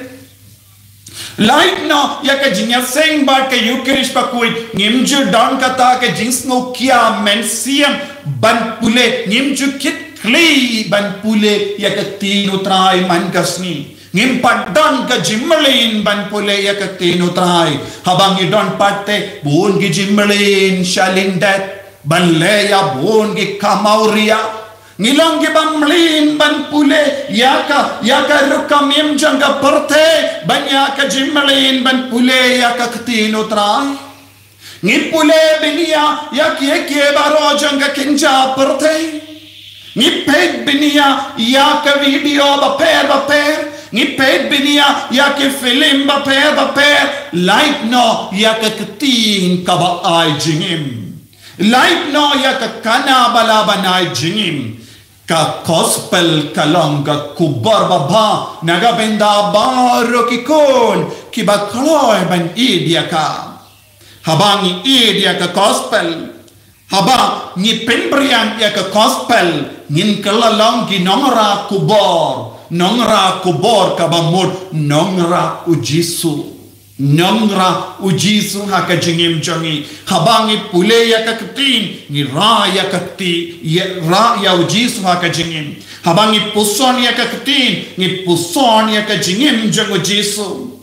Lait noh ïa ka jingïaseng bad ka Ïukharist Bakhuid, ngim ju don kata ka jingsngewkhia mynsiem ban pule, ngim ju kit khlieh ban pule ïa ka ktien U Trai man ka sngi. Ngim pat don ka jingmlien ban pule ïa ka ktien U Trai. Haba ngi don pat te bun ki jingmlien sha lyndet, ban leh ïa bun ki kam awria. Ngi long kiba mlien ban pule ïa ka, ïa ka rukom im jong ka pyrthei ban ïa ka jingmlien ban pule ïa ka ktien U Trai. Ngi pule bniah ïa kiei kiei baroh jong ka kynja pyrthei. Ngi peit bniah ïa ka video bapher bapher. Ngi peit bniah ïa ki film bapher bapher. Lait noh ïa ka ktien kaba ai jingim. Lait noh ïa ka khana ba la ban ai jingim. Ka gospel ka long ka khubor babha na ka bynta baroh ki khun kiba kloi ban ïeit ïa ka. Haba ngi ïeit ïa ka gospel, haba ngi pynbiang ïa ka gospel, ngin kylla long ki nongrah khubor, nongrah khubor kaba mut nongrah U Jisu. Nongrah U Jisu ha ka jingim jong ngi. Haba ngi pule ïa ka ktien, ngi rah ïa ka ktien, ïa rah ïa U Jisu ha ka jingim. Haba ngi puson ïa ka ktien, ngi puson ïa ka jingim jong U Jisu.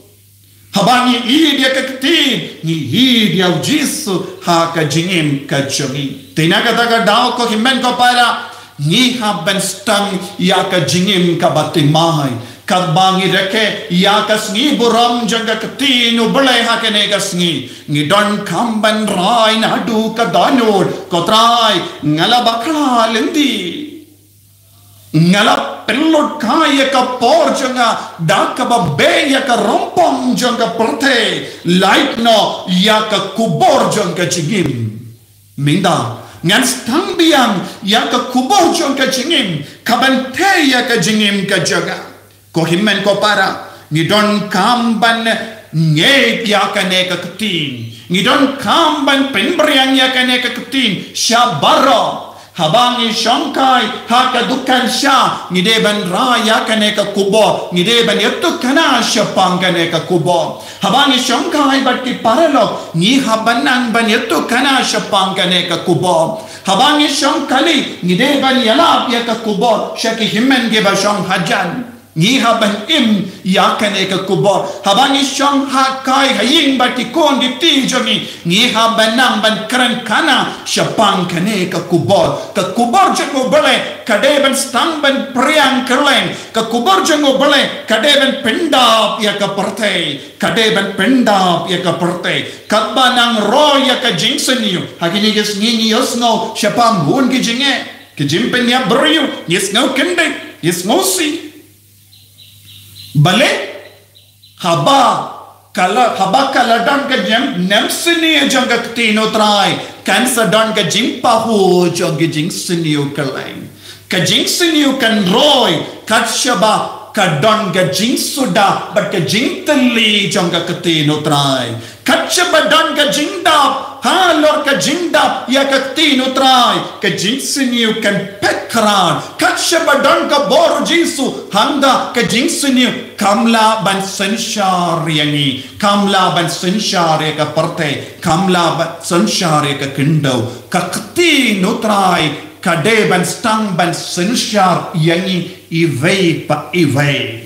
Haba ngi ïeit ïa ka ktien, ngi ïeit ïa U Jisu ha ka jingim ka jong ngi. Te na kata ka daw ko hynmen ko para, ngi hap ban sdang ïa ka jingim kaba thymmai, Katba ngi rakhe ïa ka sngi burom jong ka ktien u Blei ha kane ka sngi, ngi donkam ban rai naduh ka dohnud, ko Trai, nga la bakla lynti. Nga la pynlut kai ïa ka por jong nga da kaba beh ïa ka rympong jong ka pyrthei, lait noh ïa ka kubur jong ka jingim. Mynta ngan sdang biang ïa ka kubur jong ka jingim, kaban theh ïa ka jingim ka jong nga. Ko hynmen ko para, ngi donkam ban ngeit ïa kane ka ktien. Ngi donkam ban pynbiang ïa kane ka ktien sha baroh. Haba ngi shongkai ha ka dukan sha, ngi dei ban rai ïa kane ka kubur, ngi dei ban ïathuhkhana shaphang kane ka kubur. Haba ngi shongkai bad ki paralok, ngi hap ban nang ban ïathuhkhana shaphang kane ka kubur. Haba ngi shong kali, ngi dei ban ïalap ïa ka kubur sha ki hynmen kiba shong hajan. Ngi hap ban im ïa kane ka kubur. Haba ngi shong ha kai ha ïing bad ki khun ki kti jong ngi, ngi hap ban nang ban kren khana shaphang kane ka kubur. Ka kubur jong u Blei ka dei ban sdang ban pyrshang kylleng. Ka kubur jong u Blei ka dei ban pyndap ïa ka pyrthei. Ka dei ban pyndap ïa ka pyrthei. Katba nang roi ïa ka jingsniew, ha kine ki sngi ngi ïohsngew shaphang bun ki jingeh, ki jingpynïap briew, ngi sngew kyndit, ngi sngew sih. Balei? Haba ka la, haba ka la don ka jingpynïap sniew jong ka ktien u Trai, kan sa don ka jingpahuh jong ka jingsniew kylleng. Ka jingsniew kan roi kat shaba ka don ka jingsuda bad ka jingtylli jong ka ktien u Trai. Kat shaba don ka jingdap halor ka jingdap ïa ka ktien u Trai, ka jingsniew kan phet khrat. Kat shaba don ka bor u Jisu, hangta ka jingsniew kam lah ban synshar ïa ngi, kam lah ban synshar ïa ka pyrthei, kam lah ban synshar ïa ka khyndew. Ka ktien u Trai ka dei ban sdang ban synshar ïa ngi iwei pa iwei.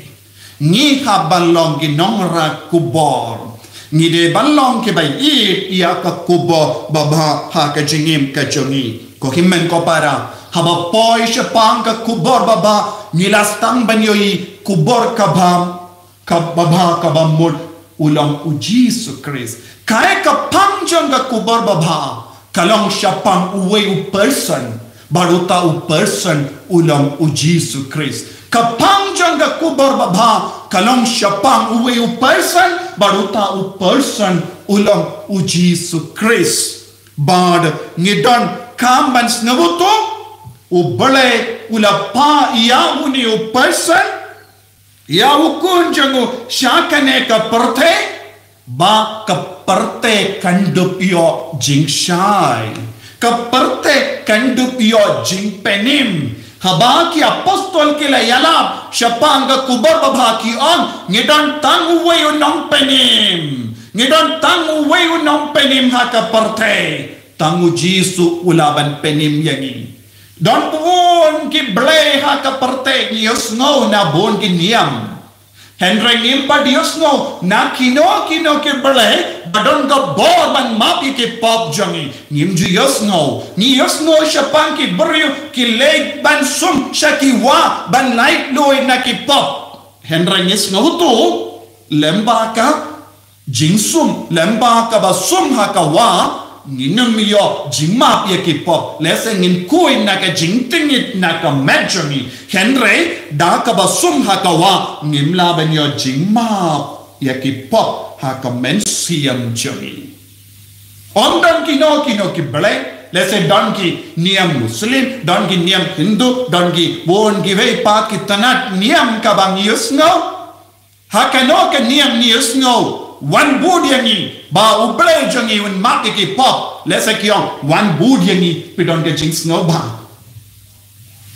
Ngi hap ban long ki nongrah kubur. Ngi dei ban long kiba ïeit ïa ka kubur babha ha ka jingim ka jong ngi. Ko hynmen ko para, haba poi shaphang ka kubur babha, ngi la sdang ban ïohi kubur kaba, kaba babha kaba mut u long u Jisu Khrist. Kaei ka phang jong ka kubur babha? Ka long shaphang uwei u person, bad uta u person u long u Jisu Khrist. Ka phang jong ka kubur babha ka long shaphang uwei u person, bad uta u person u long u Jisu Khrist. Bad ngi donkam ban sngewthuh, u Blei u la phah ïa une u person, ïa u Khun jong u sha kane ka pyrthei, ba ka pyrthei kan dup ïoh jingshai, ka pyrthei kan dup ïoh jingpynim. Haba ki apostol ki la ïalap shaphang ka kubur babha ki ong, ngi don tang uwei u nongpynim, ngi don tang uwei u nongpynim ha ka pyrthei. Tang u Jisu u lah ban pynim ïa ngi. Don bun ki blei ha ka pyrthei, ngi ïohsngew na bun ki niam. Hynrei ngim pat ïohsngew na kino kino ki blei ba don ka bor ban map ïa ki pop jong ngi. Ngim ju ïohsngew. Ngi ïohsngew shaphang ki briew ki leit ban sum sha ki wah ban laitluid na ki pop. Hynrei ngi sngewthuh, lem bad ka jingsum, lem bad kaba sum ha ka wah, ngin ym ïoh jingmap ïa ki pop. Lehse ngin khuid na ka jingtngit na ka met jong ngi. Hynrei da kaba sum ha ka wah, ngim lah ban ïoh jingmap ïa ki pop ha ka mynsiem jong ngi. Ym don kino kino ki blei, lehse don ki niam Muslim, don ki niam Hindu, don ki bun kiwei pat ki tnat niam kaba ngi ïohsngew. Ha kano ka niam ngi ïohsngew, wan bud ïa ngi, ba u Blei jong ngi un map ïa ki pop, lehse ki ong, wan bud ïa ngi, phi don ka jingsngewbha.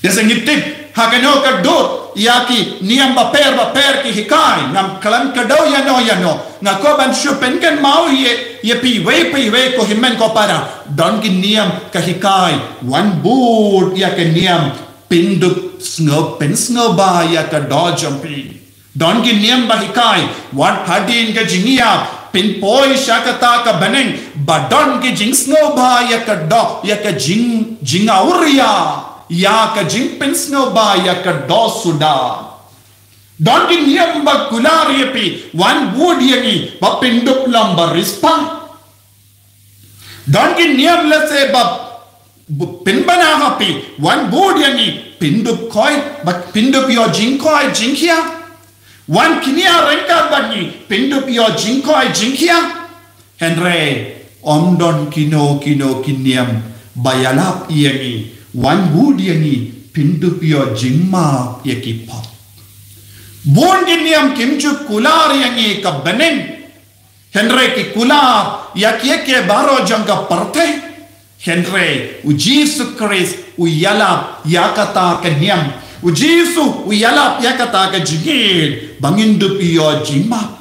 Lehse ngi tip, ha kano ka dud ïa ki niam bapher bapher ki hikai, ngam khlem kdew ïano ïano, nga kwah ban shu pynkynmaw ïa, ïa phi iwei pa iwei ko hynmen ko para, don ki niam ka hikai, wan bud ïa ka niam, pyndup sngew, pynsngewbha ïa ka doh jong phi. Don ki niam ba hikai, wat hadien ka jingïap, pynpoi sha kata ka bneng, ba don ki jingsngewbha ïa ka doh, ïa ka jing, jingawria, ïa ka jingpynsngewbha ïa ka doh suda. Don ki niam ba kular ïa phi, wan bud ïa ngi, ba pyndup long ba riewspah. Don ki niam lehse ba pynbna ha phi, wan bud ïa ngi, pyndup khoi, ba pyndup ïoh jingkhoi jingkhiah. Wan kñia ryngkat bad ngi, pyndup ïoh jingkhoi jingkhiah. Hynrei ym don kino kino ki niam ba ïalap ïa ngi, wan bud ïa ngi, pyndup ïoh jingmap ïa ki pop. Bun ki niam kim ju kular ïa ngi ka bneng. Hynrei ki kular ïa kiei kiei baroh jong ka pyrthei. Hynrei u Jisu Khrist u ïalap ïa kata ka niam. U Jisu u ïalap ïa kata ka jingïeit ba ngin dup ïoh jingmap.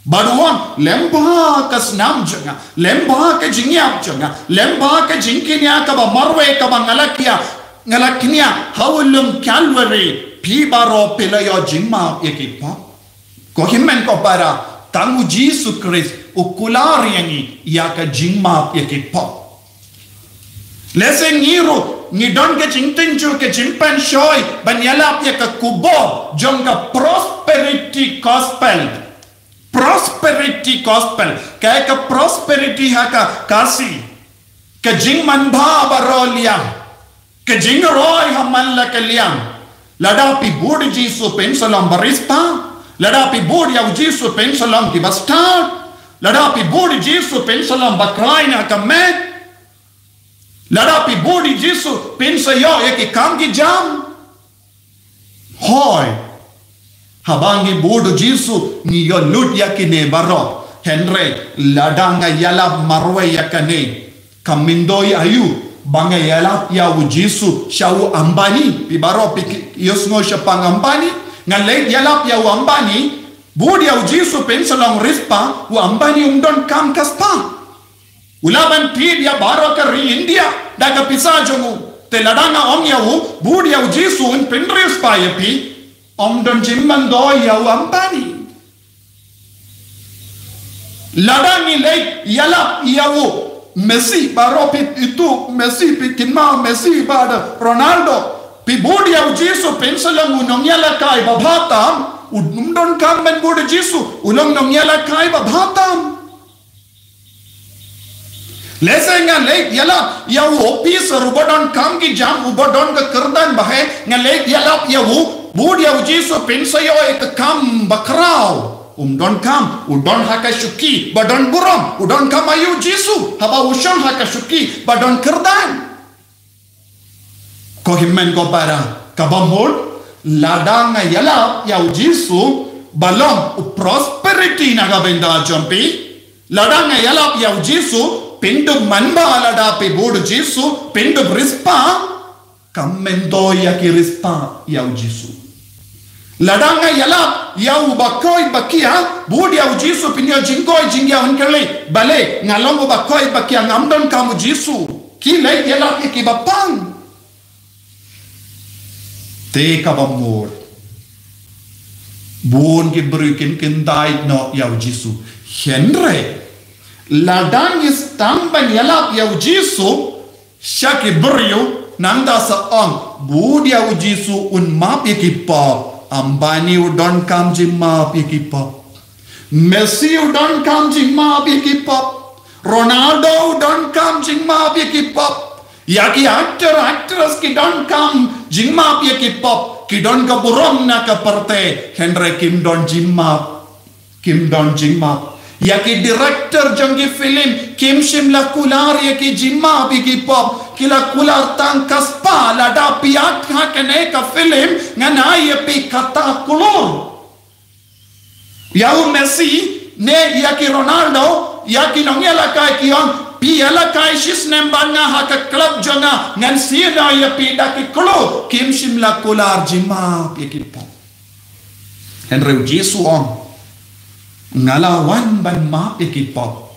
Bad u ong, lem bha ka snam jong nga, lem bha ka jingïap jong nga, lem bha ka jingkñia kaba marwei kaba nga la kñia, nga la kñia ha u lum Kalbari, phi baroh phi la ïoh jingmap ïa ki pop. Ko hynmen ko para, tang u Jisu Khrist u kular ïa ngi ïa ka jingmap ïa ki pop. Lehse ngi ruh ngi don ka jingtynjuh, ka jingpynshoi ban ïalap ïa ka khubor jong ka prosperity gospel. Prosperity gospel. Kaei ka prosperity ha ka Khasi? Ka jingmanbha baroh liang. Ka jingroi ha man la ka liang. Lada phi bud Jisu phin sa long ba riewspah. Lada phi bud ïa u Jisu phin sa long ki bastad. Lada phi bud Jisu phin sa long ba khlaiñ ha ka met. Lada phi bud Jisu phin sa ïoh ïa ki kam ki jam. Hooid. Haba ngi bud Jisu ngi ïoh lut ïa kine baroh. Hynrei lada nga ïalap marwei ïa kane, kam myntoi aïu ba nga ïalap ïa u Jisu sha u Ambani. Phi baroh phi ïohsngew shaphang Ambani. Nga leit ïalap ïa u Ambani, bud ïa u Jisu phin sa long riewspah, u Ambani um donkam ka spah. U lah ban thied ïa baroh ka ri India da ka pisa jong u. Te lada nga ong ïa u, bud ïa u Jisu un pynriewspah ïa phi, ym don jingmyntoi ïa u Ambani. Lada ngi leit ïalap ïa u Messi, baroh phi ithuh Messi, phi kynmaw Messi bad Ronaldo. Phi bud ïa u Jisu phin sa long u nongïalehkai ba bha tam, um donkam ban bud Jisu, u long nongïalehkai ba bha tam. Lehse nga leit ïalap ïa u ophisar uba donkam ki jam, uba don ka kyrdan baheh, nga leit ïalap ïa u, bud ïa u Jisu phin sa ïoh ïa ka kam ba khraw. Um donkam, u don ha ka shuki ba don burom, u donkam aïu u Jisu haba u shong ha ka shuki ba don kyrdan. Ko hynmen ko para, kaba mut, lada nga ïalap ïa u Jisu ba long u prosperity na ka bynta jong phi, lada nga ïalap ïa u Jisu phin dup manbha, lada phi bud u Jisu phin dup riewspah, kam myntoi ïa ki riewspah ïa u Jisu. Lada nga ïalap ïa u ba koit ba khiah, bud ïa u Jisu phin ïoh jingkoit jingkhiah, un kylli, balei nga long u ba koit ba khiah, ngam donkam u Jisu. Ki leit ïalap ïa ki ba pang. Te kaba mut, bun ki briew kin kyntait noh ïa u Jisu. Hynrei lada ngi sdang ban ïalap ïa u Jisu sha ki briew, nangta sa ong, bud ïa u Jisu un map ïa ki pop. Ambani u donkam jingmap ïa ki pop. Messi u donkam jingmap ïa ki pop. Ronaldo u donkam jingmap ïa ki pop. Ïa ki actor actress ki donkam jingmap ïa ki pop. Ki don ka burom na ka pyrthei, hynrei kim don jingmap. Kim don jingmap. Ïa ki director jong ki film kim shym la kular ïa ki jingmap ïa ki pop. Ki la kular tang ka spah, lada phi act ha kane ka film ngan ai ïa phi kata klur. Ïa u Messi ne ïa ki Ronaldo, ïa ki nongïalehkai ki ong, phi ïalehkai shisnem bad nga ha ka club jong nga, ngan siew noh ïa phi da ki klur. Kim shym la kular jingmap ïa ki pop. Hynrei u Jisu u ong, nga la wan ban map ïa ki pop.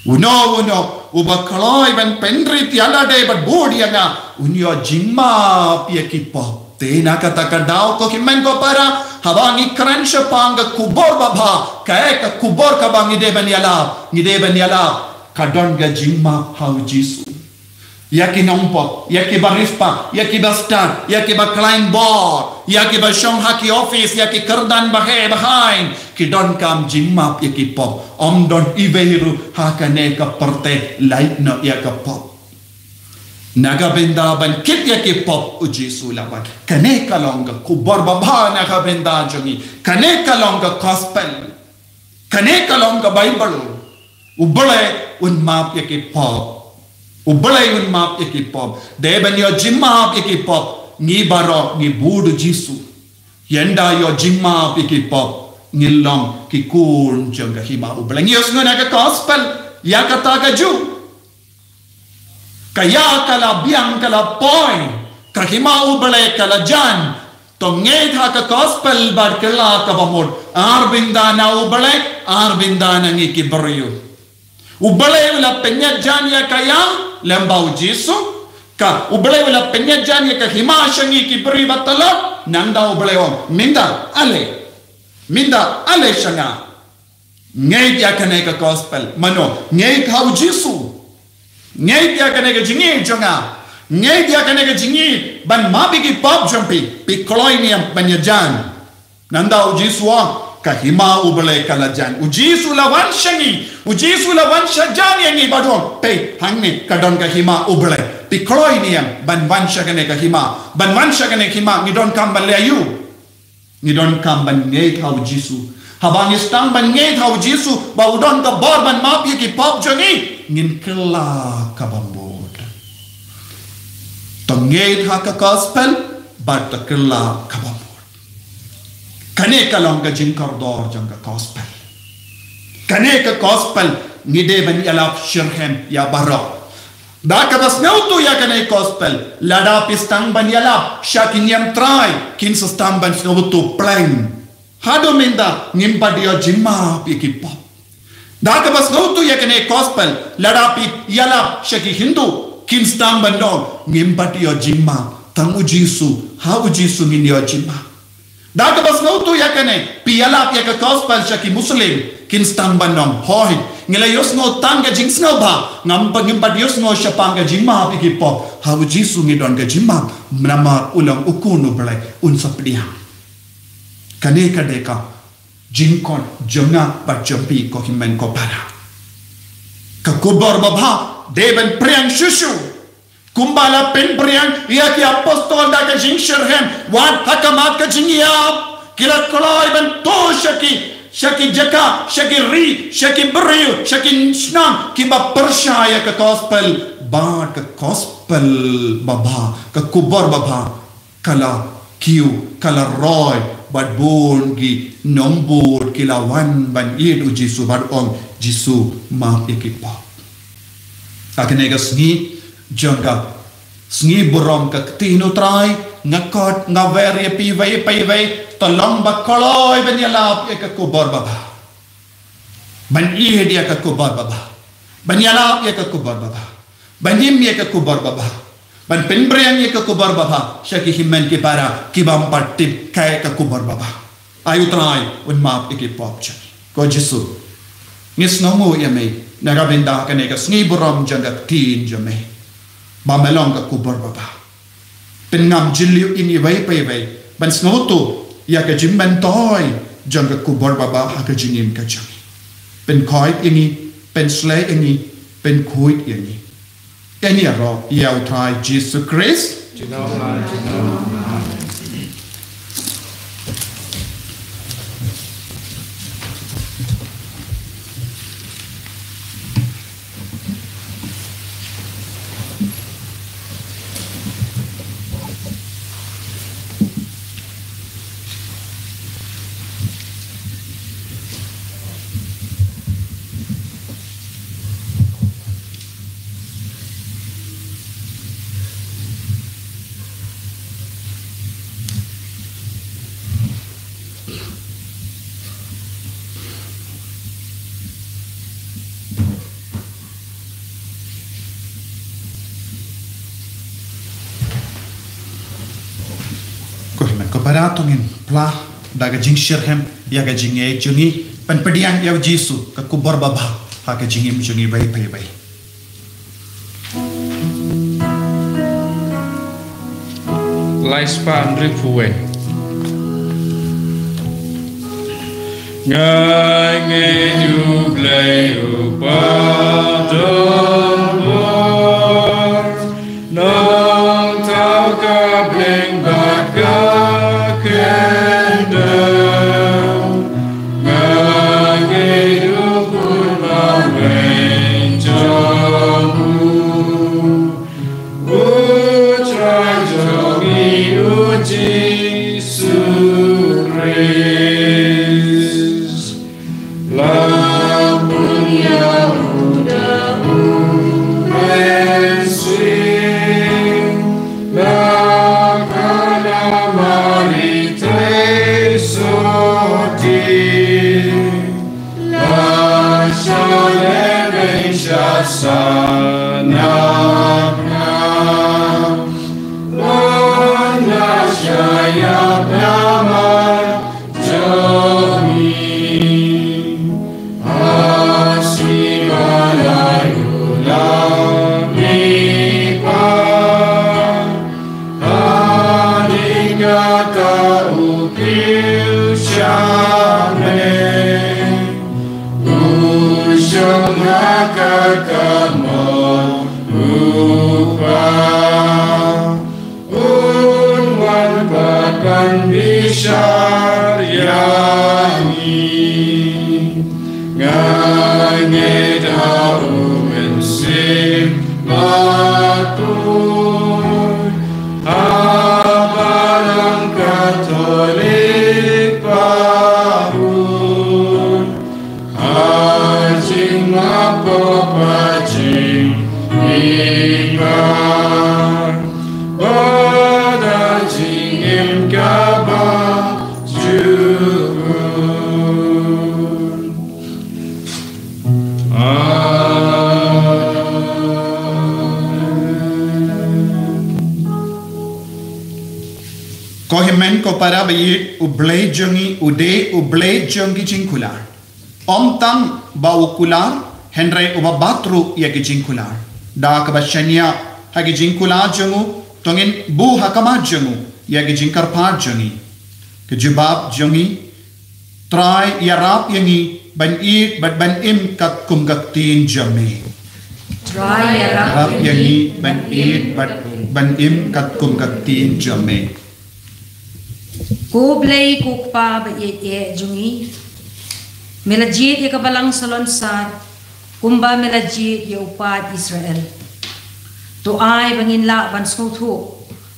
Uno uno uba kloi ban pynrit ïa lade bad bud ïa nga, un ïoh jingmap ïa ki pop. Te na kata ka daw, ko hynmen ko para, haba ngi kren shaphang ka khubor babha, kaei ka khubor kaba ngi dei ban ïalap? Ngi dei ban ïalap ka don ka jingmap ha u Jisu. Ïa ki nongpop, ïa ki ba riewspah, ïa ki ba stad, ïa ki ba khlaiñ bor, ïa ki ba shong ha ki office, ïa ki kyrdan ba heh ba haiñ, ki donkam jingmap ïa ki pop. Ym don iwei ruh ha kane ka pyrthei lait noh ïa ka pop. Na ka bynta ban kit ïa ki pop u Jisu la wan. Kane ka long ka khubor babha na ka bynta jong ngi. Kane ka long ka gospel. Kane ka long ka Baibl. U Blei un map ïa ki pop. U Blei un map ïa ki pop. Dei ban ïoh jingmap ïa ki pop, ngi baroh ngi bud u Jisu. Ynda ïoh jingmap ïa ki pop, ngin long ki khun jong ka hima u Blei. Ngi ïohsngew na ka gospel ïa kata ka juh. Ka ïa ka la biang ka la poi, ka hima u Blei ka la jan. To ngeit ha ka gospel bad kylla kaba mut. Ar bynta na u Blei, ar bynta na ngi ki briew. U Blei u la pynïaid jan ïa ka ïa lem bad u Jisu. Ka u Blei u la pynïaid jan ïa ka hima sha ngi ki briew ba tlot. Nangta u Blei u ong, mynta ale. Mynta ale sha nga. Ngeit ïa kane ka gospel. Mano, ngeit ha u Jisu. Ngeit ïa kane ka jingngeit jong nga. Ngeit ïa kane ka jingngeit ban map ïa ki pop jong phi. Phi kloi niam ban ïajan. Nangta u Jisu u ong, ka hima u Blei ka la jan. U Jisu la wan sha ngi. U Jisu la wan sha jan ïa ngi bad u ong, peit hangne ka don ka hima u Blei. Phi kloi niam ban wan sha kane ka hima. Ban wan sha kane ka hima ngi donkam ban leh aïu? Ngi donkam ban ngeit ha u Jisu. Haba ngi sdang ban ngeit ha u Jisu ba u don ka bor ban map ïa ki pop jong ngi, ngin kylla kaba mut. To ngeit ha ka gospel bad to kylla kaba mut. Kane ka long ka jingkordor jong ka gospel. Kane ka gospel ngi dei ban ïalap shitrhem ïa baroh. Da kaba sngewthuh ïa kane gospel, lada phi sdang ban ïalap sha ki niam Trai, kin sa sdang ban sngewthuh pleng. Haduh mynta ngim pat ïoh jingmap ïa ki pop. Da kaba sngewthuh ïa kane gospel, lada phi ïalap sha ki Hindu, kin sdang ban ong, ngim pat ïoh jingmap, tang u Jisu, ha u Jisu ngin ïoh jingmap. Da kaba sngewthuh ïa kane, phi ïalap ïa ka gospel sha ki Muslim, kin sdang ban ong, hooid, ngi la ïohsngew tang ka jingsngewbha, ngam pat, ngim pat ïohsngew shaphang ka jingmap ïa ki pop, ha u Jisu ngi don ka jingmap, namar u long u Khun u Blei, un sa pdiang. Kane ka dei ka jingkhot jong nga bad jong phi ko hynmen ko para. Ka khubor babha dei ban pdiang shuh shuh. Kumba la pynpdiang ïa ki apostol da ka jingshitrhem, wat ha khmat ka jingïap, ki la kloi ban thoh sha ki, sha ki jaka, sha ki ri, sha ki briew, sha ki shnong, kiba pyrshah ïa ka gospel, bad ka gospel babha, ka khubor babha ka la kiew, ka la roi, bad bun ki nongbud ki la wan ban ïeit u Jisu bad ong, Jisu, map ïa ki pop. Ha kane ka sngi jong ka sngi burom ka ktien u Trai, nga khot, nga wer ïa phi iwei pa iwei, to long ba kloi ban ïalap ïa ka khubor babha. Ban ïeit ïa ka khubor babha. Ban ïalap ïa ka khubor babha. Ban im ïa ka khubor babha. Ban pynpdiang ïa ka khubor babha sha ki hynmen ki para ki bym pat tip kaei ka khubor babha. Ai u Trai un map ïa ki pop jong ngi. Ko Jisu, ngi sngewnguh ïa me na ka bynta kane ka sngi burom jong ka ktien jong me, ba me long ka khubor babha. Pynngam jylliew ïa ngi iwei pa iwei ban sngewthuh ïa ka jingmyntoi jong ka khubor babha ha ka jingim ka jong ngi. Pynkhuid ïa ngi, pynshlei ïa ngi, pynkhuid ïa ngi. Ïa ngi ïaroh ïa u Trai Jisu Khrist. Ko hynmen ko para, to ngin phla da ka jingshitrhem ïa ka jingngeit jong ngi ban pdiang ïa u Jisu ka khubor babha ha ka jingim jong ngi iwei pa iwei. Lai spah hynriewphew wei. Nga ngeit U Blei U Kpa don bor, nongthaw ka bneng bad ka kyndong. Nga ngeit U Khun Baweng jong U, U Trai jong ngi U Jisu Khrist. La pun ïa U da U Mynsiem, la ka la Mari trei sotti. La shah lehbeiñ sha sanad na, la shah ïap namar jong ngi. Ha sngi ba lai u la mihpat, hadien kata u kiew sha me. U shong ha ka kamot U Kpa, un wan pat ban bishar ïa ngi. Nga ngeit ha U Mynsiem Bakhuid, ha Balang Katholik bakhuid, ha jingmap pop ha jingmihpat, bad ha jingim kaba jukut. Amen. Ko hynmen ko para ba ïeit, U Blei jong ngi u dei U Blei jong ki jingkular. Ym tang ba u kular, hynrei uba bat ruh ïa ki jingkular. Da kaba shaniah ha ki jingkular jong u, to ngin buh ha khmat jong u ïa ki jingkyrpad jong ngi. Ka jubab jong ngi: Trai, ïarap ïa ngi ban ïeit bad ban im katkum ka ktien jong me. Trai, ïarap ïa ngi ban ïeit bad ban im katkum ka ktien jong me. Ko Blei, ko Kpa ba ïeit eh jong ngi, me la jied ïa ka Balang Salonsar kumba me la jied ïa u paid Israel. To ai ba ngin lah ban sngewthuh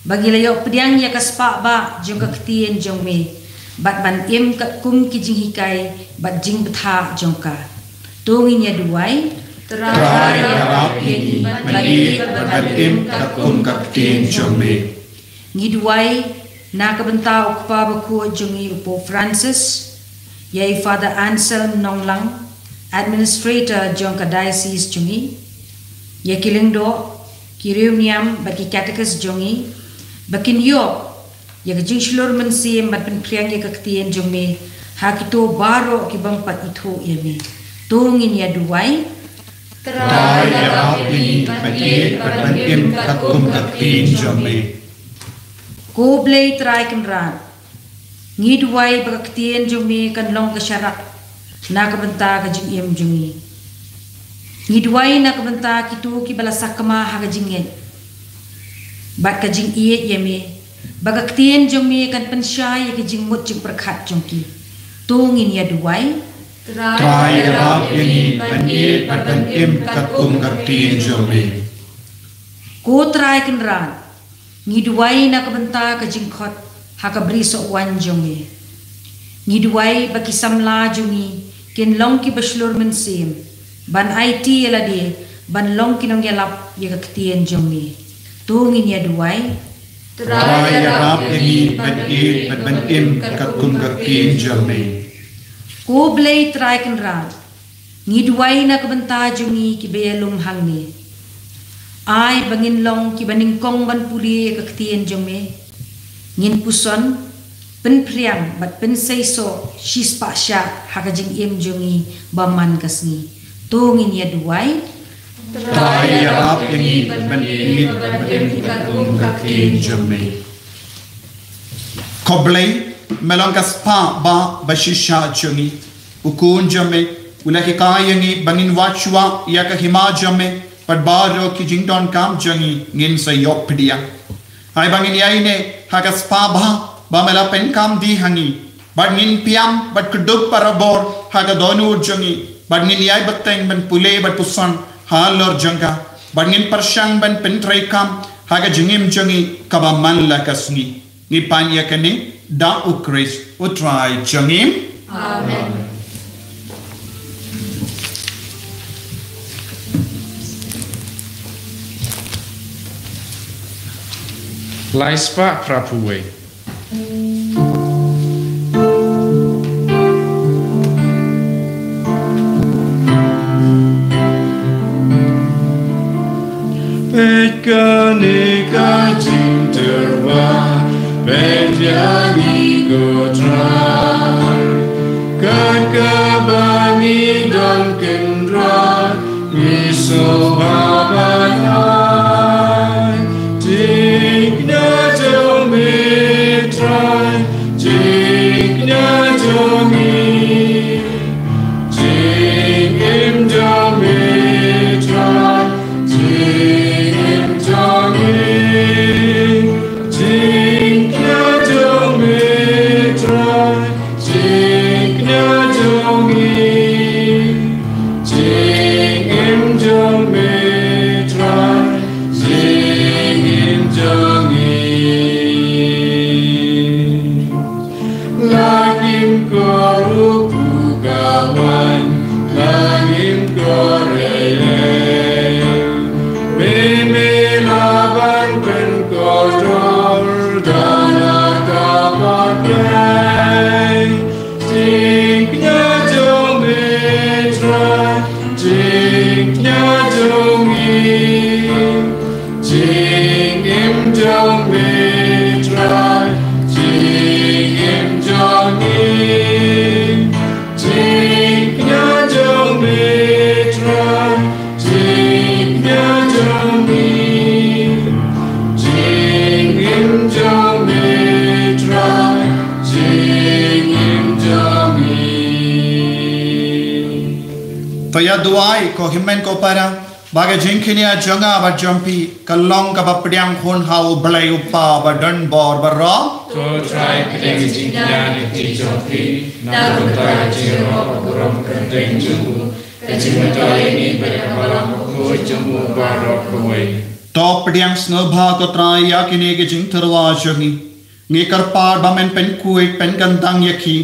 ba ngi la ïoh pdiang ïa ka spah bah jong ka ktien jong me, bad ban im katkum ki jinghikai bad jingbthah jong ka. To ngin ïa duwai. Trai, ïarap ïa ngi ban ïeit bad ban im katkum ka ktien jong me. Ngi duwai na ka bynta u Kpa Bakhuid jong ngi u Pope Francis, ïa i Father Anselm Nonglang, Administrator jong ka Diocese jong ngi, ïa ki lyngdoh, ki riewniam bad ki katekis jong ngi, ba kin ïoh ïa ka jingshlur mynsiem ban pynphriang ïa ka ktien jong me ha kito baroh ki bym pat ithuh ïa me. To ngin ïa duwai. Trai, ïarap ïa ngi ban ïeit bad ban im katkum ka ktien jong me. Ko Blei Trai Kynrad, ngi duwai ba ka ktien jong me kan long ka sharak na ka bynta ka jingim jong ngi. Ngi duwai na ka bynta kito kiba la sakma ha ka jingngeit bad ka jingïeit ïa me, ba ka ktien jong me kan pynshai ïa ka jingmut jingpyrkhat jong ki. To ngin ïa duwai. Trai, ïarap ïa ngi ban ïeit bad ban im katkum ka ktien jong me. Ko Trai Kynrad, ngi duwai na ka bynta ka jingkhot ha ka brisoh waiñ jong me. Ngi duwai ba ki samla jong ngi kin long kiba shlur mynsiem ban aiti ïa lade ban long ki nongïalap ïa ka ktien jong me. To ngin ïa duwai. Trai, ïarap ïa ngi ban ïeit bad ban im katkum ka ktien jong me. Ko Blei Trai Kynrad, ngi duwai na ka bynta jong ngi kiba ïalum hangne. Ai ba ngin long kiba nyngkong ban pule ïa ka ktien jong me. Ngin puson, pynphriang bad pynseisoh shispah shah ha ka jingim jong ngi ba man ka sngi. To ngin ïa duwai. Trai, ïarap ïa ngi ban ïeit bad ban im katkum ka ktien jong me. Ko Blei, me long ka spah bah ba shisha jong ngi. U Khun jong me u la hikai ïa ngi ba ngin wad shuwa ïa ka hima jong me bad baroh ki jingdonkam jong ngi ngin sa ïoh pdiang. Ai ba ngin ïaineh ha ka spah bah ba me la pynkham die ha ngi, bad ngin pdiang bad kdup barabor ha ka dohnud jong ngi, bad ngin ïai bteng ban pule bad puson halor jong ka, bad ngin pyrshang ban pyntreikam ha ka jingim jong ngi kaba man la ka sngi. Ngi pan ïa kane da U Khrist U Trai jong ngi. Amen. Lai spah phra phew wei. Peit kane ka jingtyrwa, peit ïa ngi ko Trai. Kat kaba ngi don kynrad, ngi sngewbha ban ai. Jingkñia jong me Trai, jingkñia jong ngi. Jingim jong me Trai, jingim jong ngi. Jingkñia jong me Trai, jingkñia jong ngi. Jingim jong me Trai, jingim jong ngi. La ngim kyrkhu ka wan, la ngim kyrkhu ei ei. Me me la ban pynkordor da la ka pyrthei. Jingkñia jong me Trai, jingkñia jong ngi. Jingim jong me Trai, jingim jong ngi. Jingkñia jong me Trai, jingkñia jong ngi. Jingim jong me Trai, jingim jong ngi. To ïa duwai ko hynmen ko para, ba ka jingkñia jong nga bad jong phi ka long kaba pdiang hun ha U Blei U Kpa ba don bor baroh. To Trai, pdiang ka jingkñia na ka kti jong phi, na ka bynta ka jingïaroh ka burom ka kyrteng jong u, ka jingmyntoi ïa ngi bad ïa ka balang bakhuid jong u baroh kawei. To pdiang sngewbha ko Trai ïa kine ki jingtyrwa jong ngi. Ngi kyrpad ba men pynkhuid pynkyntang ïa ki,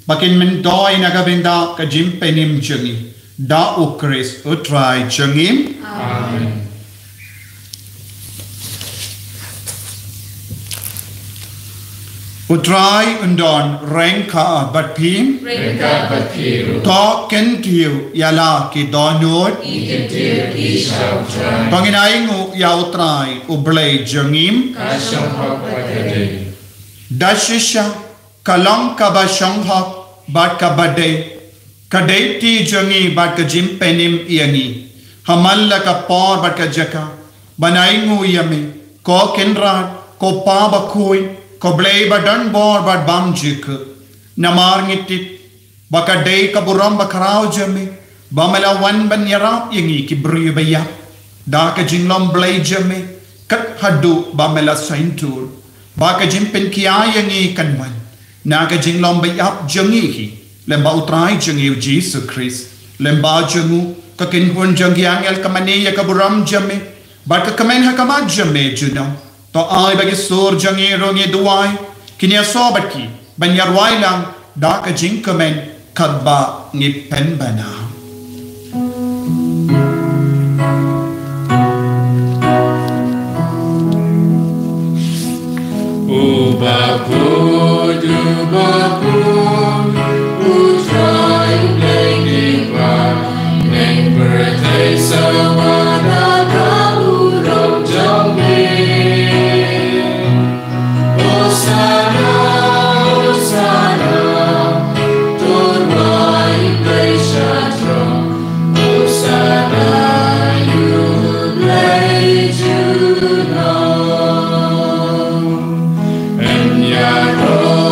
ba kin myntoi na ka bynta ka jingpynim jong ngi. Da U Khrist U Trai jong ngi. Amen. U Trai un don ryngkat bad phi. Ryngkat bad phi ruh. To kyntiew ïa la ki dohnud. Ngi kyntiew ïa ki sha U Trai. To ngin ainguh ïa U Trai U Blei jong ngi. Ka shong hok bad ka dei. Da shisha ka long kaba shong hok bad kaba dei, ka dei kti jong ngi bad ka jingpynim ïa ngi ha man la ka por bad ka jaka, ban ainguh ïa me, ko Kynrad, ko Pa bakhuid, ko Blei ba don bor bad bym jukut. Namar ngi tip ba ka dei ka burom bakhraw jong me ba me la wan ban ïarap ïa ngi ki briew ba ïap da ka jinglong Blei jong me, kat haduh ba me la saiñtur ba ka jingpynkhiah ïa ngi kan wan na ka jinglong ba ïap jong ngi hi, lyngba U Trai jong ngi U Jisu Khrist. Lyngba jong u ka kynhun jong ki angel ka mane ïa ka burom jong me, bad ka kmen ha khmat jong me junom. To ai ba ki sur jong ngi ruh, ngi duwai, kin ïasoh bad ki ban ïarwai lang da ka jingkmen katba ngi pynbna. Uba khuid, uba khuid, U Trai Blei ki ba, neng pyrthei sawa da ka burom jong me. Hosana, Hosana, to rwai Blei sha throng. Hosana ïa u Blei junom. Yn ïaroh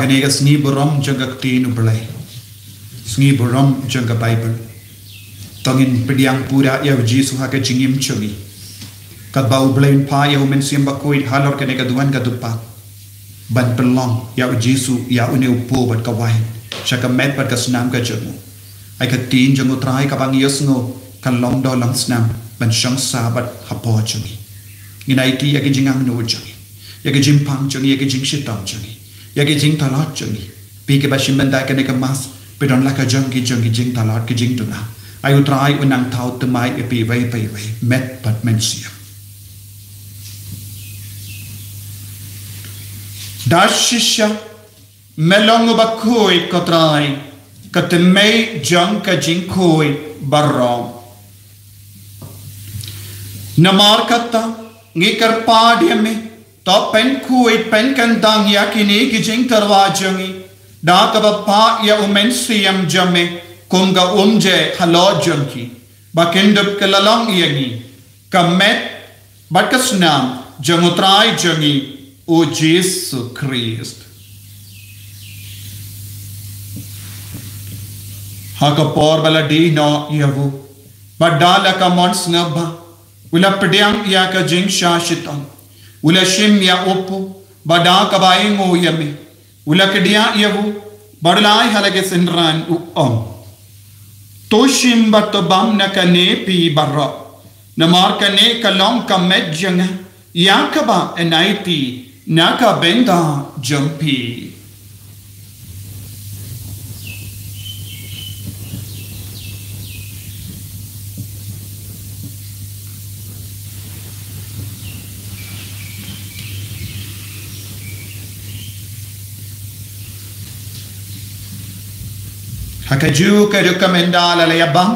Kane ka sngi burom jong ka ktien U Blei, sngi burom jong ka Baibl. To ngin pdiang pura ïa U Jisu ha ka jingim jong ngi, katba U Blei un phah ïa U Mynsiem Bakhuid halor kane ka duwan ka dpa ban pynlong ïa U Jisu ïa une u po bad ka wain sha ka met bad ka snam ka jong u. Ai ka ktien jong U Trai kaba ngi ïohsngew kan long doh long snam ban shong sah bad hapoh jong ngi. Ngin aiti ïa ki jingangnud jong ngi, ïa ki jingpang jong ngi, ïa ki jingshitom jong ngi, ïa ki jingtlot jong ngi. Phi kiba shim bynta kane ka Mass, phi don la ka jong ki jong ki jingtlot, ki jingduna. Ai U Trai un nang thaw thymmai ïa phi iwei pa iwei, met bad mynsiem. Da shisha Me long uba khuid, ko Trai, ka tymmen jong ka jingkhuid baroh. Namar kata, ngi kyrpad ïa me, to pynkhuid pynkyndang ïa kine ki jingtyrwa jong ngi, da kaba phah ïa U Mynsiem jong me kum ka umje halor jong ki, ba kin dup kylla long ïa ngi ka met bad ka snam jong U Trai jong ngi, U Jisu Khrist. Ha ka por ba la die noh ïa u, bad da la ka mon sngewbha, u la pdiang ïa ka jingshah shitom, u la shim ïa u po, bad da kaba ainguh ïa me, u la kdiah ïa u, bad u la ai ha la ki synran, u ong: To shim bad to bam na kane phi baroh, namar kane ka long ka met jong nga, ïa kaba yn aiti na ka bynta jong phi. Ha kajuh ka duk ka mynta la la ïa bam,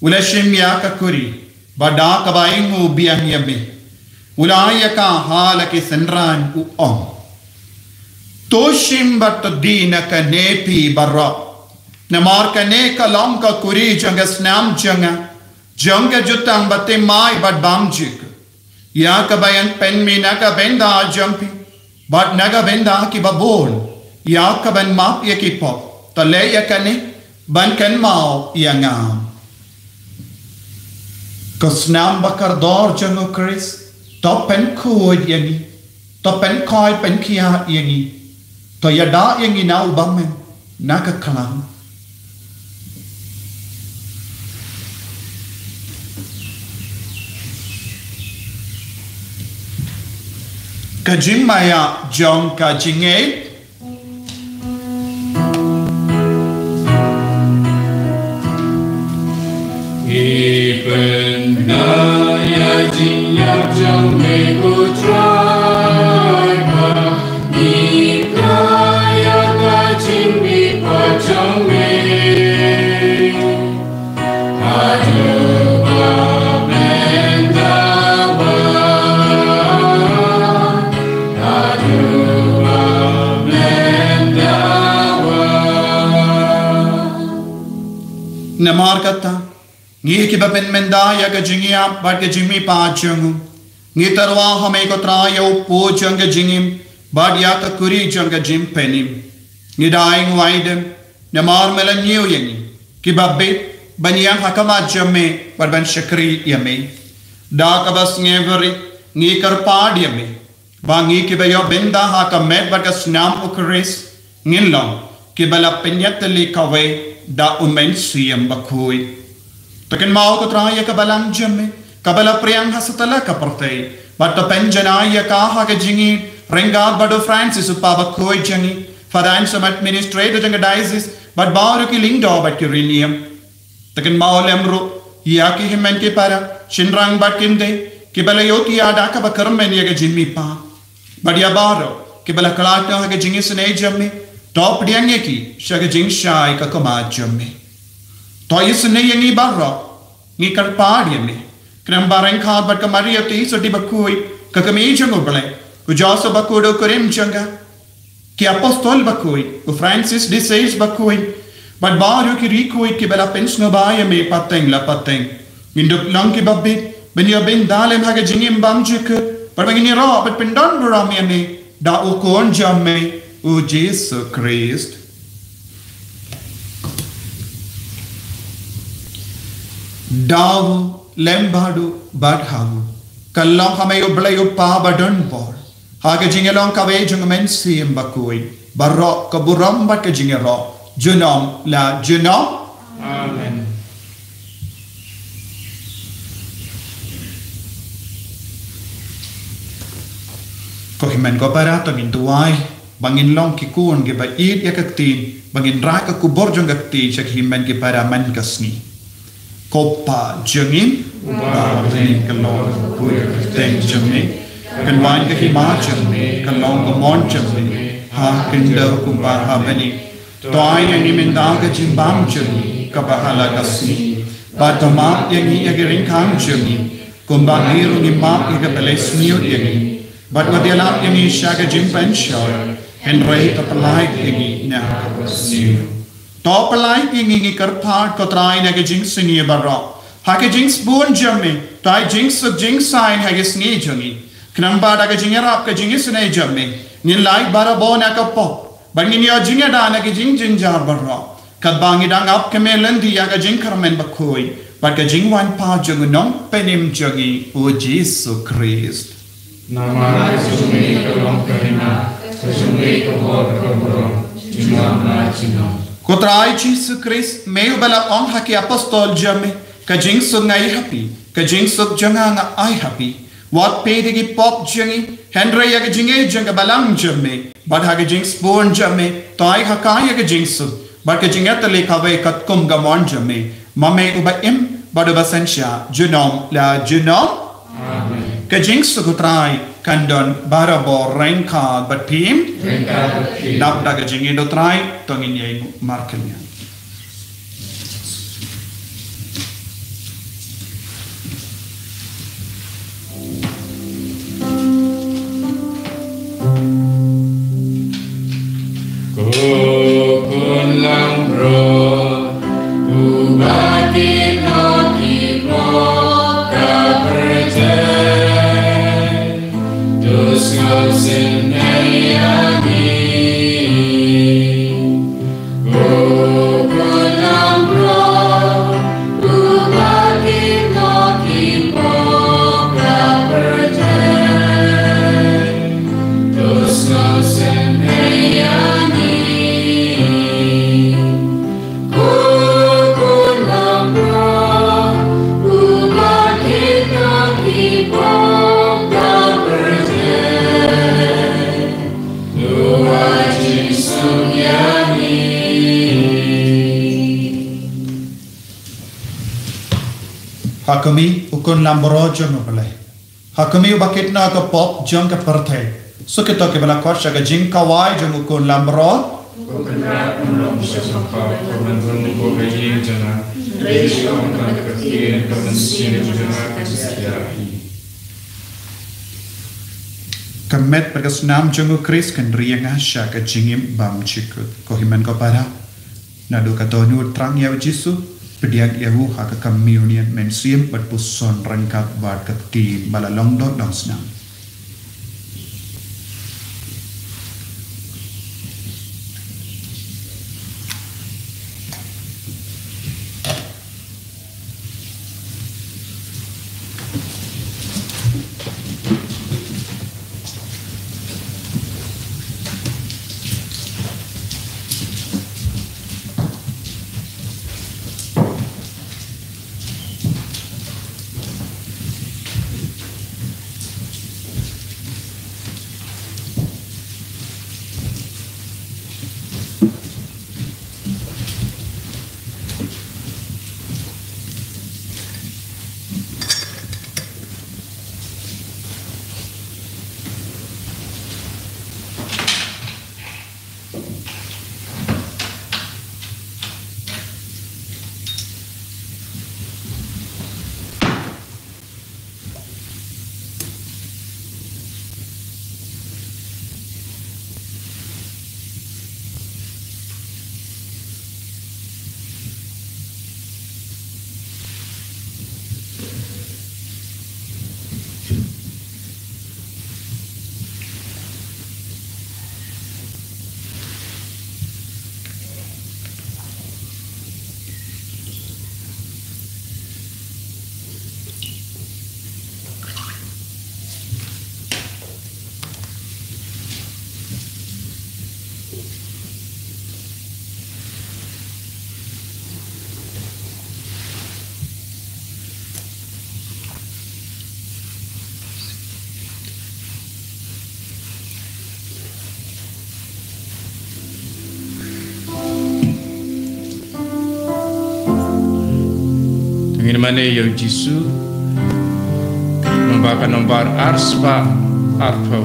u la shim ïa ka kuri, bad da kaba ainguh biang ïa me, u la ai ïa ka ha la ki synran, u ong: To shim bad to die na kane phi baroh, namar kane ka long ka kuri jong ka snam jong nga, jong ka jutang bathymmai bad bymjukut, ïa kaba yn pynmih na ka bynta jong phi bad na ka bynta ki babun, ïa kaban map ïa ki pop. To leh ïa kane ban kynmaw ïa nga. Ko snam ba kordor jong U Khrist, to pynkhuid ïa ngi, to pynkhuid pynkhiah ïa ngi, to ïada ïa ngi na u bymman, na ka khlam. Ka jingmaïa jong ka jingngeit. Ngi pynbna ïa ka jingïap jong me, ko Trai, ba ngi pynbna ïa ka jingmihpat jong me. Haduh ba bymdei, haduh ba bymdei. Namar kata, ngi kiba pynmynda ïa ka jingïap bad ka jingmihpat jong u, ngi tyrwa ha me, ko Trai, ïa u po jong ka jingim bad ïa ka kuri jong ka jingpynim. Ngi da ainguh aidem namar me la ñiew ïa ngi kiba bit ban ïeng ha khmat jong me bad ban shakri ïa me. Da kaba sngewrit ngi kyrpad ïa me ba ngi kiba ïoh bynta ha ka met bad ka snam U Khrist ngin long kiba la pynïatylli kawei da U Mynsiem Bakhuid. To kynmaw, ko Trai, ïa ka balang jong me kaba la pdiang ha satlak ka pyrthei, bad to pynjanai ïa ka ha ka jingïeit ryngkat bad u Francis, u Pop bakhuid jong ngi, Father Anselm, administrator jong ka diocese, bad baroh ki lyngdoh bad ki riewniam. To kynmaw lem ruh ïa ki hynmen ki para, shynrang bad kynthei, kiba la ïohthiah da kaba kyrmen ïa ka jingmihpat. Bad ïa baroh kiba la khlad noh ha ka jingisynei jong me, to pdiang ïa ki sha ka jingshai ka khmat jong me. To isynei ïa ngi baroh, ngi kyrpad ïa me, khnang ba ryngkat bad ka Maria Theisotti bakhuid, ka Kmie jong U Blei, u Joseph bakhuid u kurim jong ka, ki apostol bakhuid, u Francis de Sales bakhuid, bad baroh ki riewkhuid kiba la pynsngewbha ïa me pateng la pateng, ngin dup long kiba bit ban ïoh bynta lem ha ka jingim bymjukut, bad ba ngin ïaroh bad pyndonburom ïa me da u Khun jong me, U Jisu Khrist. Daw lem bad u bad ha u, ka long ha me U Blei U Kpa badonbor, ha ka jingïalong kawei jong U Mynsiem Bakhuid, baroh ka burom bad ka jingïaroh, junom la junom. Amen. Ko hynmen ko para, to ngin duwai ba ngin long ki khun kiba ïeit ïa ka ktien, ba ngin rai ka khubor jong ka ktien sha ki hynmen ki para man ka sngi. Ko Pa jong ngi uba ha bneng, ka long ka kyrteng jong me, kan wan ka hima jong me, kan long ka mon jong me ha khyndew kumba ha bneng. To ai ïa ngi mynta ka jingbam jong ngi kaba ha la ka sngi, bad to map ïa ngi ïa ki ryngkang jong ngi, kumba ngi ruh ngi map ïa kiba leh sniew ïa ngi, bad wat ïalap ïa ngi sha ka jingpynshoi, hynrei to pyllait ïa ngi na kaba sniew. To pyllait ïa ngi, ngi kyrpad ko Trai, na ka jingsniew baroh, ha ka jingsbun jong me, to ai jingsuk jingsaiñ ha ka sngi jong ngi, khnang ba da ka jingïarap ka jingisynei jong me, ngin lait barabor na ka pop, bad ngin ïoh jingïada na ki jingjynjar baroh, katba ngi dang ap kmie lynti ïa ka jingkyrmen bakhuid bad ka jingwan pat jong u Nongpynim jong ngi U Jisu Khrist. Namar ka jong me ka long ka hima, ka jong me ka bor ka burom, junom la junom. Ko Trai Jisu Khrist, me uba la ong ha ki apostol jong me, ka jingsuk nga ai ha phi, ka jingsuk jong nga nga ai ha phi. Wat peit ïa ki pop jong ngi, hynrei ïa ka jingïeit jong ka balang jong me, bad ha ka jingsbun jong me, to ai ha ka ïa ka jingsuk bad ka jingïatylli kawei katkum ka mon jong me, ma me uba im bad uba synshar junom la junom. Amen. Ka jingsuk U Trai kan don barabor ryngkat bad phi. Ryngkat bad phi. Dap da ka jingïeit U Trai, to ngin ïeng markylliang. Ko khun langbrot uba kit noh ki pop ka pyrthei, to sngewsynei ïa ngi. Ha kumne, u khun langbrot jong U Blei. Ha kumne, uba kit noh ka pop jong ka pyrthei. Sa kito kiba la khot sha ka jingkhawai jong u khun langbrot. Ko Kynrad, un long sha pop, ko ban rung ko ha ïing jong nga. Hynrei shu ong tang ka ktien, ka mynsiem jong nga kan satia hi. Ka met bad ka snam jong U Khrist kan ri ïa nga sha ka jingim bymjukut. Ko hynmen ko para, naduh ka dohnud thrang ïa U Jisu, pdiang ïa u ha ka communion mynsiem bad puson ryngkat bad ka ktien ba la long dohnud long snam. Ngin mane ïa u Jisu, namba ka nombar arspah arphew.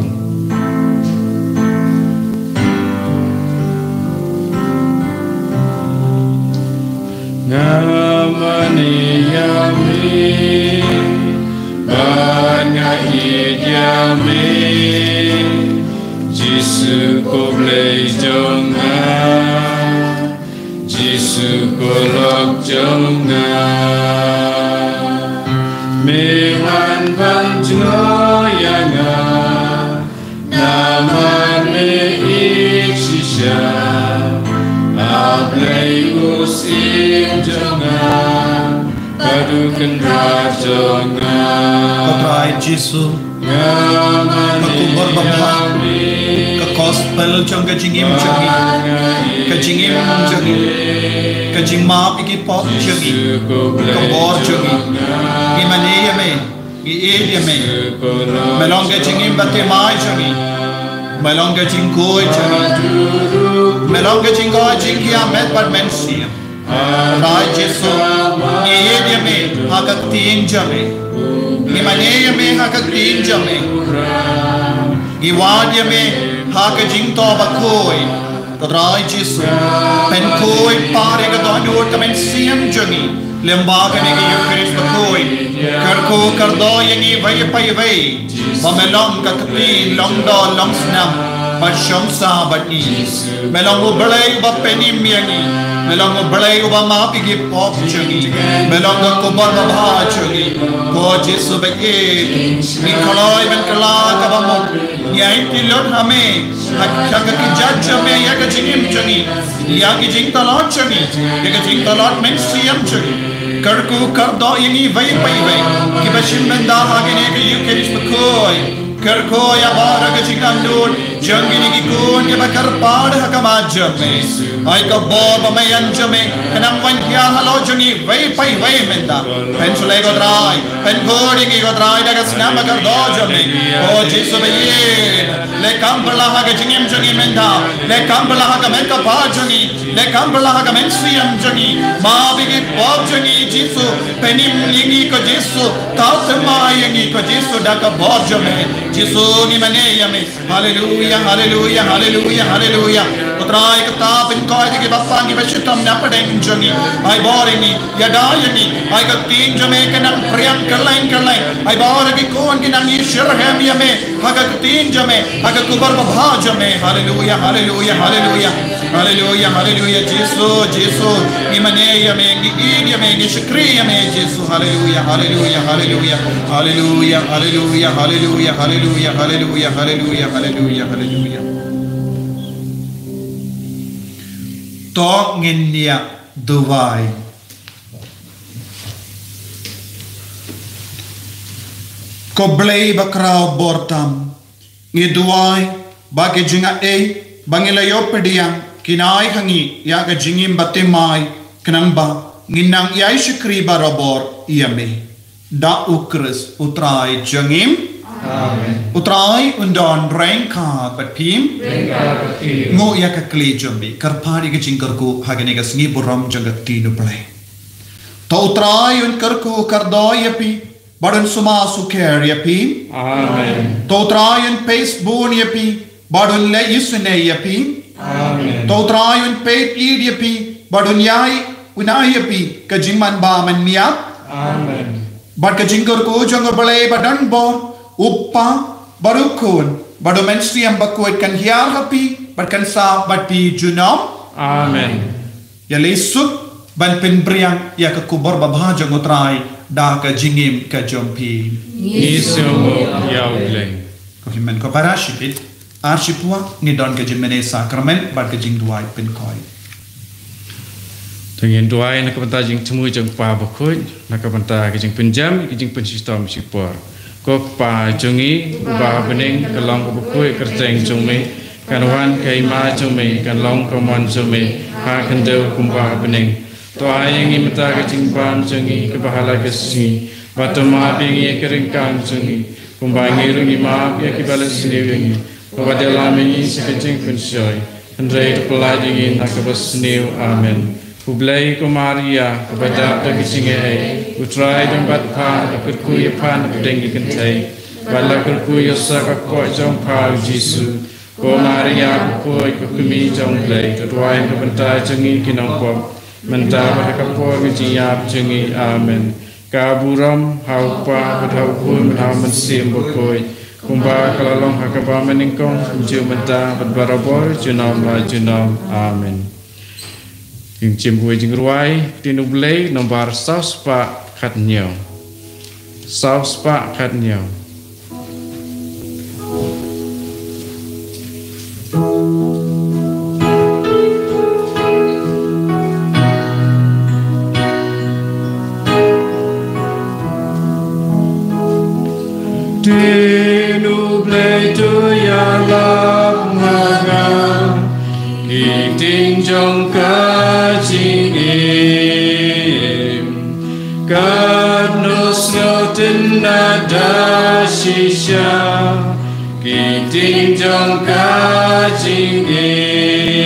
Nga mane ïa me, bad nga ïeit ïa me, Jisu ko Blei jong nga. Jisu ko lok jong nga, me wan ban jngoh ïa nga, namar me ïeit shisha, A Blei u Syiem jong nga, bad u Kynrad jong nga. Ko Trai Jisu, ka khubor babha, ka gospel jong ka jingim jong ngi, ka jingim jong ngi, ka jingmap ïa ki pop jong ngi, ka bor jong ngi. Ngi mane ïa me, ngi ïeit ïa me. Me long ka jingim bathymmai jong ngi. Me long ka jingkhuid jong ngi. Me long ka jingkoit jingkhiah met bad mynsiem. Trai Jisu, ngi ïeit ïa me ha ka ktien jong me. Ngi mane ïa me ha ka ktien jong me. Ngi wad ïa me ha ka jingthoh bakhuid. Ko Trai Jisu, pynkhuid pat ïa ka dohnud ka mynsiem jong ngi. Lyngba kane ka Ïukharist bakhuid, kyrkhu kyrdoh ïa ngi iwei pa iwei. Ba me long ka ktien, long doh, long snam, bad shong sah bad ngi. Me long U Blei uba pynim ïa ngi. Me long U Blei uba map ïa ki pop jong ngi. Me long ka khubor babha jong ngi. Ko Jisu ba ïeit, ngi kloi ban kylla kaba mut. Ngi aiti lut ha me, ha ka kjat jong me ïa ka jingim jong ngi, ïa ki jingtlot jong ngi, ïa ka jingtlot mynsiem jong ngi. Kyrkhu kyrdoh ïa ngi iwei pa iwei kiba shim bynta ha kane ka Ïukharist bakhuid. Kyrkhu ïa baroh ka jingangnud jong kine ki khun kiba kyrpad ha khmat jong me. Ai ka bor ba me ïa jong me ka nang wan hiar halor jong ngi iwei pa iwei mynta. Pynshlei ko Trai, pynkhuid ïa ngi ko Trai da ka snam bakordor jong me. Ko Jisu ba ïeit, leh kam phylla ha ka jingim jong ngi mynta. Leh kam phylla ha ka met ka phad jong ngi. Leh kam phylla ha ka mynsiem jong ngi. Map ïa ki pop jong ngi Jisu. Pynim ïa ngi ko Jisu. Thaw thymmai ïa ngi ko Jisu da ka bor jong me. Jisu ngi mane ïa me. Haleluia, haleluia, haleluia, haleluia. Ko Trai kata pynkoit ïa kiba pang kiba shitom na pdeng jong ngi. Ai bor ïa ngi, ïada ïa ngi. Ai ka ktien jong me ka nang phriang kylleng kylleng. Ai bor ïa ki khun ki nang ïashitrhem ïa me. Ha ka ktien jong me, ha ka khubor babha jong me. Haleluia, haleluia, haleluia. Haleluia, haleluia, Jisu, Jisu. Ngi mane ïa me, ngi ïeit ïa me, ngi shakri ïa me, Jisu. Haleluia, haleluia, haleluia. Haleluia, haleluia, haleluia, haleluia, haleluia, haleluia, haleluia, haleluia. To ngin ïa duwai. Ko Blei bakhraw bor tam. Ngi duwai ba ki jingaiei ba ngi la ïoh pdiang kin ai ha ngi ïa ka jingim bathymmai khnang ba ngin nang ïai shakri barabor ïa me. Da U Khrist U Trai jong ngi. Amen. U Trai un don ryngkat bad phi. Ryngkat bad phi. Nguh ïa ka kli jong me, kyrpad ïa ka jingkyrkhu ha kane ka sngi burom jong ka ktien U Blei. To U Trai un kyrkhu kyrdoh ïa phi. Bad un sumar sukher ïa phi. Amen. To U Trai un peit bun ïa phi. Bad un leh isynei ïa phi. Amen. To U Trai un peit ïeit ïa phi. Bad un ïai, un ai ïa phi ka jingmanbha mynmiat. Amen. Bad ka jingkyrkhu jong U Blei badonbor, U Kpa, bad U Khun, bad U Mynsiem Bakhuid kan hiar ha phi bad kan sah bad phi junom. Amen. Ïaleh suk ban pynphriang ïa ka khubor babha jong U Trai da ka jingim ka jong phi. Ngi sngewnguh ïa U Blei. Ko hynmen ko para shibit, ar shiphew ngi don ka jingmane sakramen bad ka jingduwai pynkoit. To ngin duwai na ka bynta jingthmu jong U Kpa Bakhuid, na ka bynta ka jingpynjem, ka jingpynshitom shipor. Ko Kpa jong ngi uba ha bneng, ka long ka bakhuid kyrteng jong me, kan wan ka hima jong me, kan long ka mon jong me ha khyndew kumba ha bneng. To ai ïa ngi mynta ka jingbam jong ngi kaba ha la ka sngi, bad to map ïa ngi ïa ki ryngkang jong ngi, kumba ngi ruh ngi map ïa kiba leh sniew ïa ngi. Kaba dei lam ïa ngi sha ka jingpynshoi, hynrei to pyllait ïa ngi na kaba sniew. Amen. Khublei ko Maria, kaba dap da ka jingaiei, U Trai u don bad pha, la kyrkhu ïa pha napdeng ki kynthei, bad la kyrkhu ïa u sa ka kpoh jong pha u Jisu. Ko Maria bakhuid, ko kmie jong U Blei, to duwai na ka bynta jong ngi ki nongpop, mynta bad ha ka por ka jingïap jong ngi. Amen. Ka burom ha U Kpa bad ha U Khun bad ha U Mynsiem Bakhuid, kumba ka la long ha kaba mynnyngkong, kumjuh mynta bad barabor, junom la junom. Amen. Jingshim bynta jingrwai, Ktien U Blei, nombar saw spah khatñiew. Saw spah khatñiew. Ktien U Blei to ïalap ma nga, ki ktien jong ka jingim. Katno sngewtynnad da shisha, ki ktien jong ka jingim.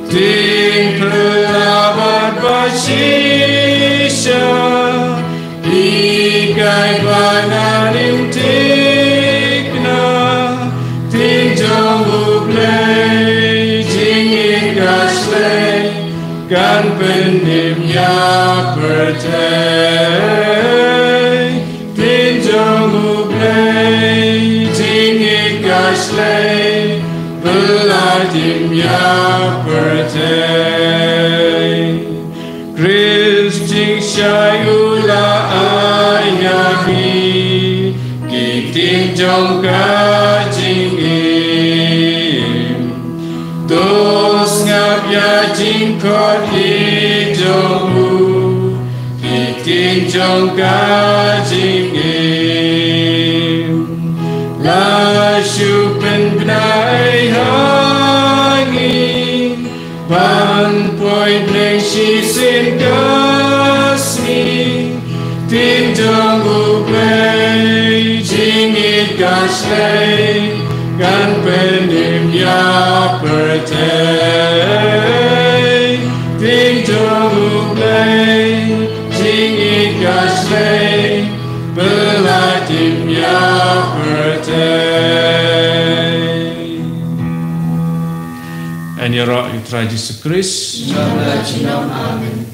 Ktien phylla bad ba shisha, hikai ba nga im thikna. Ktien jong U Blei, jingngeit ka shlei, kan pynim ïa pyrthei. Ktien jong U Blei, jingngeit ka shlei, pyllait im ïa pyrthei. Khrist jingshai u la ai ïa ngi, ki ktien jong ka jingim. To sngap ïa jingkhot jong u, ki ktien jong ka jingim. La shu pynbna ei ha ngi, ban poi bneng shisien ka sngi. Ktien jong U Blei, jingngeit ka shlei, kan pynim ïa pyrthei. Ktien jong U Blei, jingngeit ka shlei, pyllait im ïa pyrthei. Yn ïaroh ïa U Trai Jisu Khrist. Junom la junom. Amen.